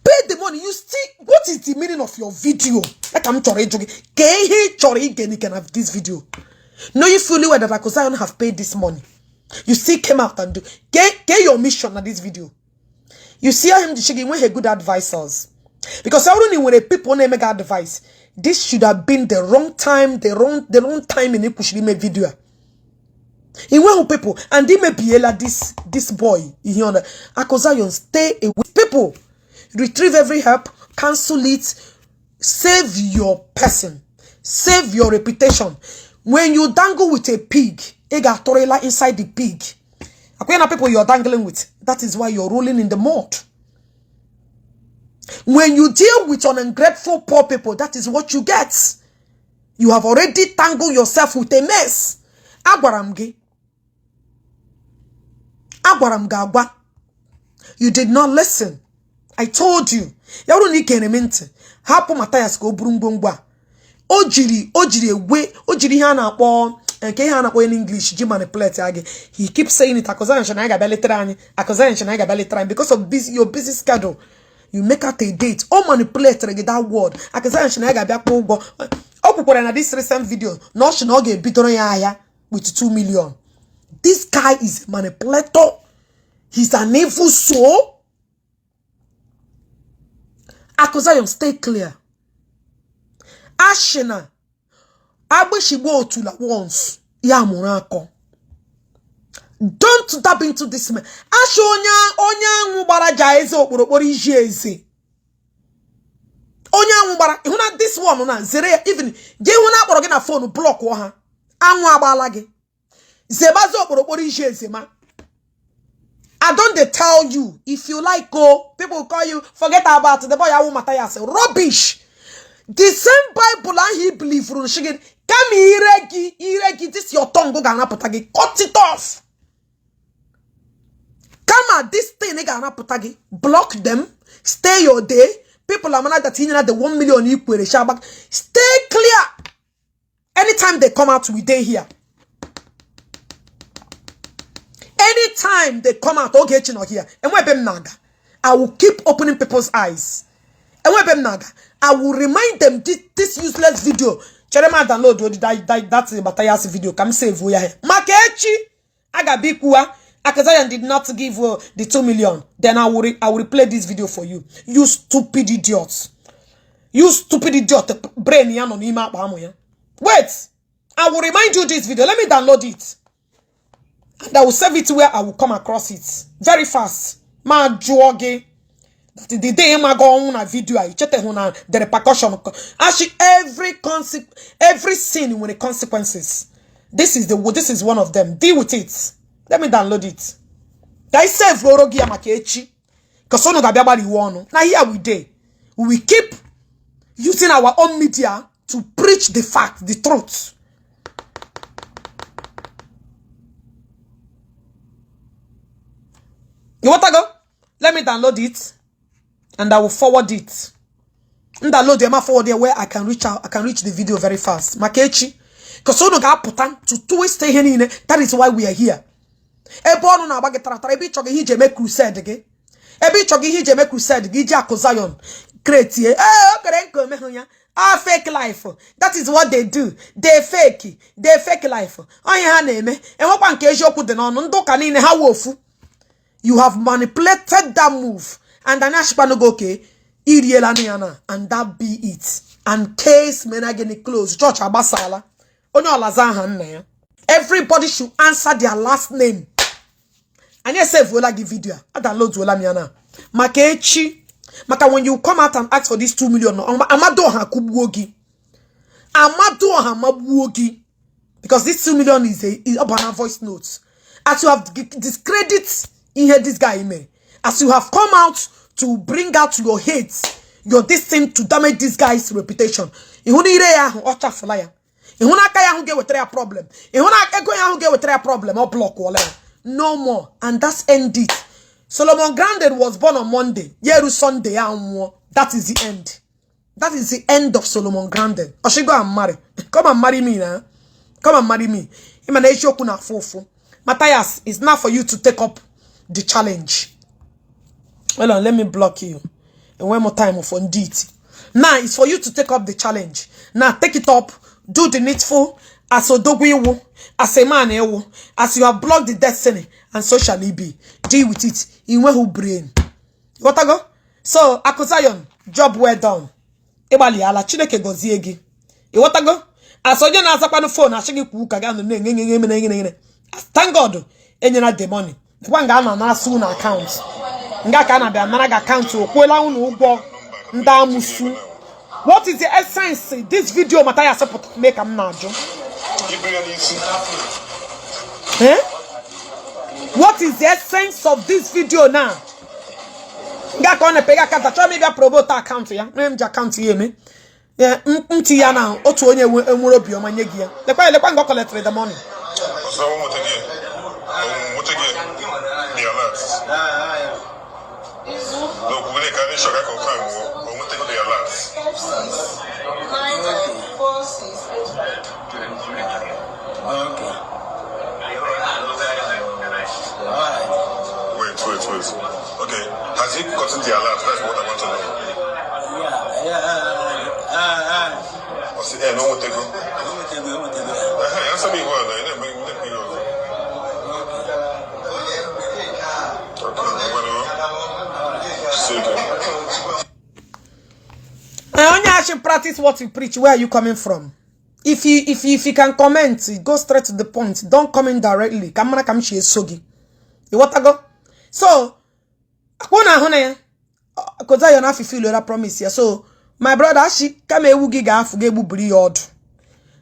Pay the money. You still, what is the meaning of your video? Like I'm can have this video. Know you fully well that Akosayon have paid this money. You still came out and do get your mission at this video. You see him shaking when he good advisors. Because I don't know when people name make advice. This should have been the wrong time, the wrong time in Ipushiri make video. In where people and they may be like this boy. You know, Akosayon, stay away. People retrieve every help, cancel it, save your person, save your reputation. When you dangle with a pig, ega torela inside the pig. Akuyana people you're dangling with, that is why you're rolling in the mud. When you deal with an ungrateful poor people, that is what you get. You have already tangled yourself with a mess. Agwaramge. Agwaramgagwa. You did not listen. I told you. Yaru ni kenemente. Hapo Mathias go brungbongwa. Ojiri hana po nke hana po in English ji manipulate age. He keeps saying it akozan shana ga beletrani, akozan shana ga beletrani because of your busy schedule. You make out a date. All manipulate that word. Akozan shana ga bia po ugbo. Okupore na this recent video. No she no get bidoro ya with 2 million. This guy is a manipulator. He's an evil soul. Akosayon, stay clear. Ashina. Abishibo tula once. Ya murako. Don't tap into this man. Ashonya ngubara jaeze okporokporo iji eze. Onya ngubara. Ihuna this one na zere even. Je huna akporo gi na phone block wo ha. Anwu agbala gi. Zebazo okporokporo iji eze ma. I don't tell you, if you like go, people call you, forget about the boy Mathias. Rubbish. The same Bible and he believe from Shigen. Come iregi, this your tongue go gana putagi. Cut it off. Come on, this thing gana putagi. Block them. Stay your day. People are that in the 1 million equal shabak. Stay clear. Anytime they come out, we day here. Anytime they come out, okay, here, and naga, I will keep opening people's eyes. And naga, I will remind them this useless video. Cherema download that's the Mathias video. Come save we are here. Makechi, Agabikua, Akazayan did not give the 2 million. Then I will replay this video for you. You stupid idiots. You stupid idiot. Brain ya no nima bahamoya. Wait, I will remind you this video. Let me download it. And I will save it where I will come across it very fast. Ma joge that the day I go on a video I check the repercussion. Actually, every sin with the consequences. This is one of them. Deal with it. Let me download it. Guys, save Lorogi Amakechi. Because no gabiabali wano. Now here we day. We keep using our own media to preach the fact, the truth. You want to go? Let me download it. And I will forward it. Download them forward there where I can reach out. I can reach the video very fast. Makechi. Because so no ga putan to stay here. That is why we are here. Ebo na bagetara ebi choge hije make crusade ge. Ebi choge hije make crusade ge ja Akosayon create okere me honya. Fake life. That is what they do. They fake life. Onye ha na eme. Enwekwa nke eziokwu dị n'ọnụ ndụ ka niile ha wofu. You have manipulated that move. And then Ashpano go okay. And that be it. And case menageni close. Church abasala. Everybody should answer their last name. And yes, if we like the video, I download Wola Miana. Makechi. Maka when you come out and ask for this 2 million, Amado ha kubwogi. Amado ha mabwogi. Because this 2 million is a voice notes. As you have discredit in here this guy me. As you have come out to bring out your hate, your this thing to damage this guy's reputation. Ihuni ire ya ocha flyer. Ihuna kaya hu get with a problem. Ihuna ego ya hu get with a problem or block wala. No more. And that's end it. Solomon Grandin was born on Monday. Yeru Sunday. That is the end. That is the end of Solomon Grandin. I should go and marry. Come and marry me now. Come and marry me. Mathias, it's not for you to take up the challenge. Hold on, let me block you. And one more time for Ndi. Now it's for you to take up the challenge. Now take it up. Do the needful. As Odogwiwo, as a man, as you have blocked the destiny, and so shall it be. Deal with it. In who brain. You want to go? So, Akosayon, job well done. Ebali ala Chineke goziegi. You want to go? As you na asakwa no phone, ashigi kuka ga no Thank God, enyela the money. One guy na soon account. Nga ka na bia nara ga account o kwela unu ugwo nda musu. What is the essence this video Mathias put make am na ajo? Eh? What is the essence of this video now? Nga ka na pega account, try me ga promote account ya. Name ja account ye me. Yeah, nti ya na otu onye enwere obi ọma nye gi ya. Lekwa ngo collect the money. So what again? The alert. No, we can't show that confirm. We want to take the alert. Okay. Wait. Okay, has he gotten the alert? That's what I want to know. What's the no one take go? Answer me well. Let me know. Only I should practice what you preach. Where are you coming from? If you can comment, go straight to the point. Don't comment directly. Kamana kamshi sogi. You what I go? So, akuna hone ya. Koza yana fi feel that promise ya. So, my brother she kame ewu giga afuge ebu buri yodu.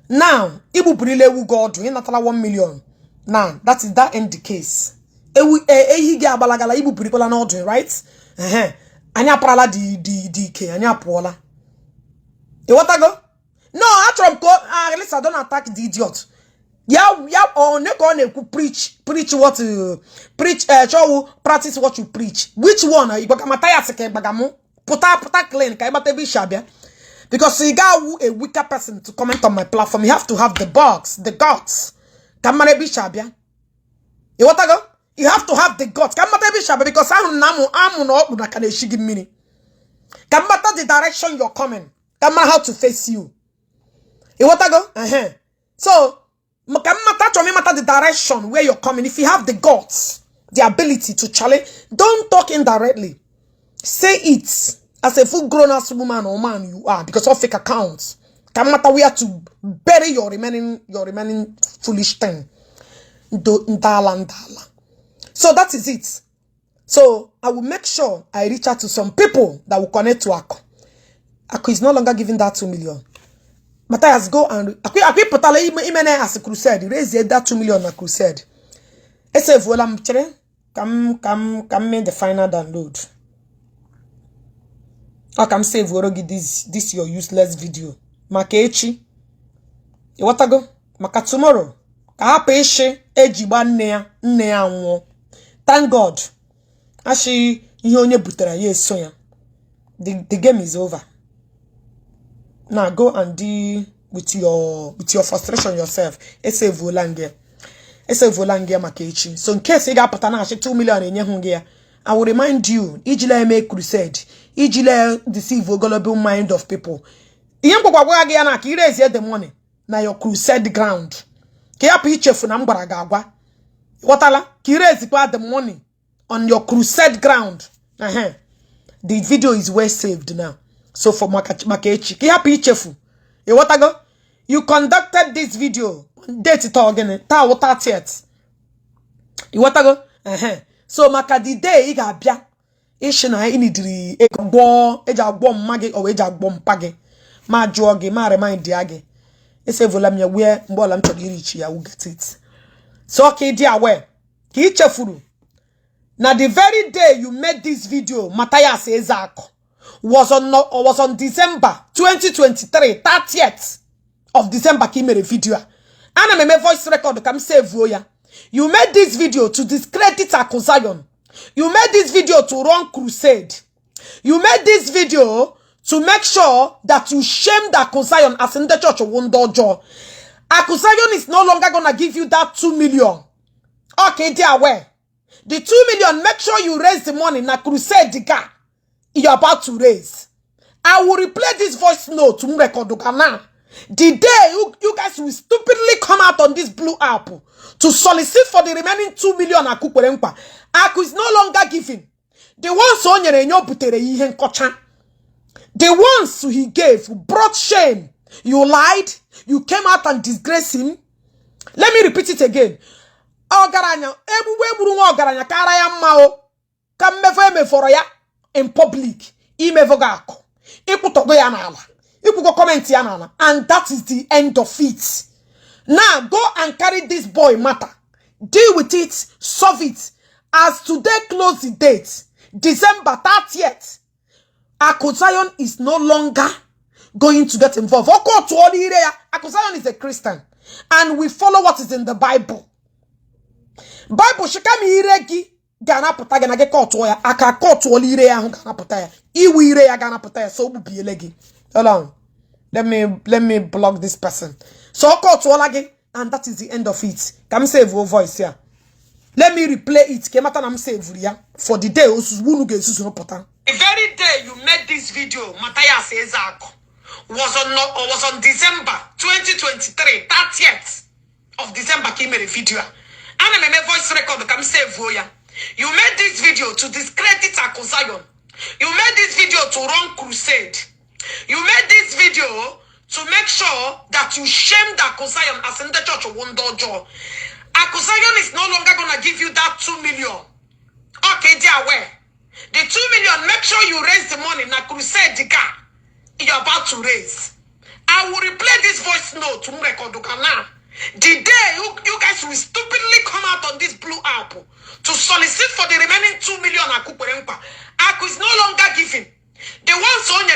Now, ibu buri le ewu godu. He natala 1 million. Now, that end the case. Ewu hige abalagala ibu buri kola na odu, right? Anya prala di ke anya pola. You what I go? No, I try go. At least I don't attack the idiot. Yeah. Or ne go ne preach what you preach. Show practice what you preach. Which one? You got Mathias ke bagamu. Puta clean. Ka ibate bi shabia. Because you got a weaker person to comment on my platform. You have to have the guts. Kamare bi shabia. You what I go? You have to have the guts. Kamate bi shabia because amu no na kane shigi mini. Kamata the direction you're coming. Kamata how to face you. You what I go? So, matter the direction where you're coming. If you have the guts, the ability to challenge, don't talk indirectly. Say it as a full grown ass woman or man you are, because of fake accounts. Can matter where to bury your remaining foolish thing. So that is it. So I will make sure I reach out to some people that will connect to Aku. Aku is no longer giving that 2 million. Mathias, go and Aku potale imene as a crusade. Raise that 2 million na crusade. Ese vola mchere. Come make the final download. I can save Worogi this your useless video. Makechi. You what I go? Maka tomorrow. Ka hapa Ishi ejiba nne ya anwụọ. Thank God. Ashi ihe onye butere ya eso ya. The game is over. Now go and deal with your frustration yourself. Ese volange makechi. So in case you got patana 2 million enye hunge, I will remind you, ijile make crusade, ijile deceive gullible mind of people. Iyen kwa gwa na ki raise the money na your crusade ground. Ki hapo ichefu na mgbara gagwa. Watala ki raise the money on your crusade ground. The video is well saved now. So for Makechi, ki happy chefu. You what I go? You conducted this video on date it again. Ta what 30th. You what I go? So maka the day iga bia. Ishi na inidiri egbo eja gbo mmage or eja gbo mpage. Ma joge ma remind age. Ese vola mya where mbola mchodi Iri Ji ya will get it. So okay dear where? Ki chefuru. Now the very day you made this video, Mathias Ezeaku was on December 2023, 30th of December. He made a video. And I made voice record. Come save you. You made this video to discredit Zion. You made this video to run crusade. You made this video to make sure that you shame the Zion as in the church of Wondojo. Zion is no longer gonna give you that 2 million. Okay, they are aware. The 2 million, make sure you raise the money na crusade the guy you're about to raise. I will replay this voice note to record now. The day you guys will stupidly come out on this blue app to solicit for the remaining 2 million Aku is no longer giving. The ones on your butere ihe nkocha. The ones he gave brought shame. You lied. You came out and disgraced him. Let me repeat it again. Ogaranya, eburu nwa ogaranya kara ya mma o. Ka mmefo emeforo ya in public. Imevoga akụ. Ikwutogo ya n'ala. Ikwugo comment ya n'ala. And that is the end of it. Now go and carry this boy matter. Deal with it, solve it. As today close the date, December 30th, Zion is no longer going to get involved. Zion is a Christian. And we follow what is in the Bible. Bible shikami iregi gana puta gana ge court ya aka court oli ire ya gana puta ya iwi ire ya gana puta ya so bu bielegi. Hold on. Let me block this person. So court olage and that is the end of it. Come save your voice here. Let me replay it. Kemata nam save ya for the day osunu ge susu puta. The very day you made this video, Mathias Ezeaku was on December 2023, 30th of December. He made a video. And I made voice record. Come save ya. You made this video to discredit Zion. You made this video to run crusade. You made this video to make sure that you shamed Zion as in the church of Wondojo. Zion is no longer gonna give you that 2 million. Okay, they are aware. The 2 million, make sure you raise the money. Na crusade the car you're about to raise. I will replay this voice note to record now. The day you guys will stupidly come out on this blue app to solicit for the remaining 2 million Aku is no longer giving. The ones on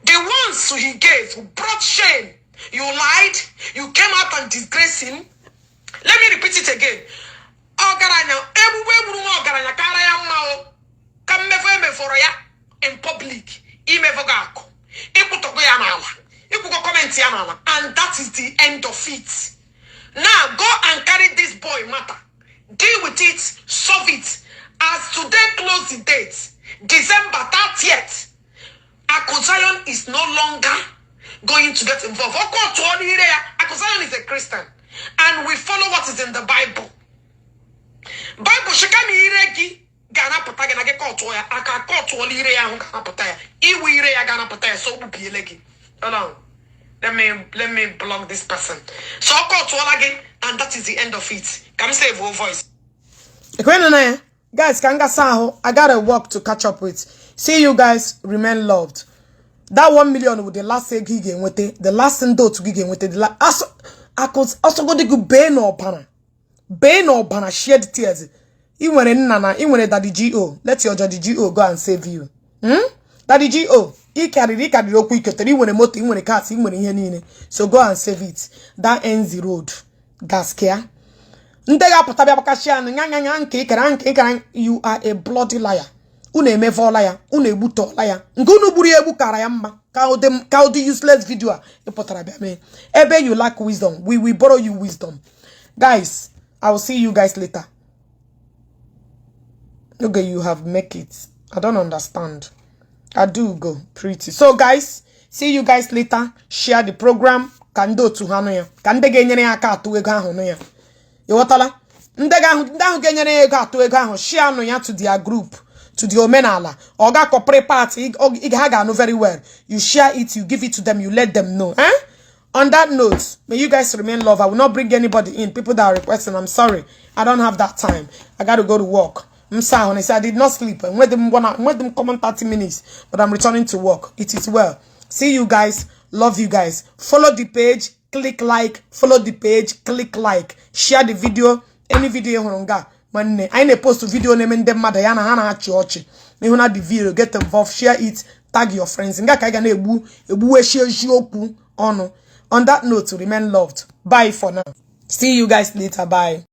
the ones he gave who brought shame. You lied. You came out and disgraced him. Let me repeat it again. In public. And that is the end of it. Now go and carry this boy matter. Deal with it, solve it. As today close the date, December 30th, Zion is no longer going to get involved. Zion is a Christian. And we follow what is in the Bible. Bible shikami iregi gana puta gana ge koto ya aka koto oli ire ya gana puta ya iwi ire ya gana puta ya so bu bielegi. Hold on. Let me block this person. So koto again, and that is the end of it. Can save your voice. Guys, I got a work to catch up with. See you guys. Remain loved. That 1 million with the last gig with the last ndo to gig with the last. I could also go to go Ben or Bana shed tears. Even in Nana, even Daddy Go. Let your Daddy Go go and save you. Daddy Go. He carried the quick when a motor, when a cat, when he so go and save it. That ends the road. Gaskia. You are a bloody liar. Une mevo liar. Une buto liar. Ngunu buri ebu karayamba. Cow the useless video. Ebe you lack wisdom. We will borrow you wisdom. Guys, I will see you guys later. Okay, you have make it. I don't understand. I do go pretty. So guys, see you guys later. Share the program. Kando to hanoya. Kande genyere aka atu ego ahu no ya. You watala? Ndahu genyere ego atu ego ahu. Share no ya to their group. To the Omenala. Oga corporate party. Iga know very well. You share it. You give it to them. You let them know. On that note, may you guys remain love. I will not bring anybody in. People that are requesting. I'm sorry. I don't have that time. I got to go to work. I'm sorry. I did not sleep. And let them come on 30 minutes. But I'm returning to work. It is well. See you guys. Love you guys. Follow the page. Click like. Follow the page. Click like. Share the video. Any video you want. Man, I ain't post a video name them mother yana hana church. Me wanna the video, get involved, share it, tag your friends. Nga kaiga na ebu share okpu ono. On that note, remain loved. Bye for now. See you guys later. Bye.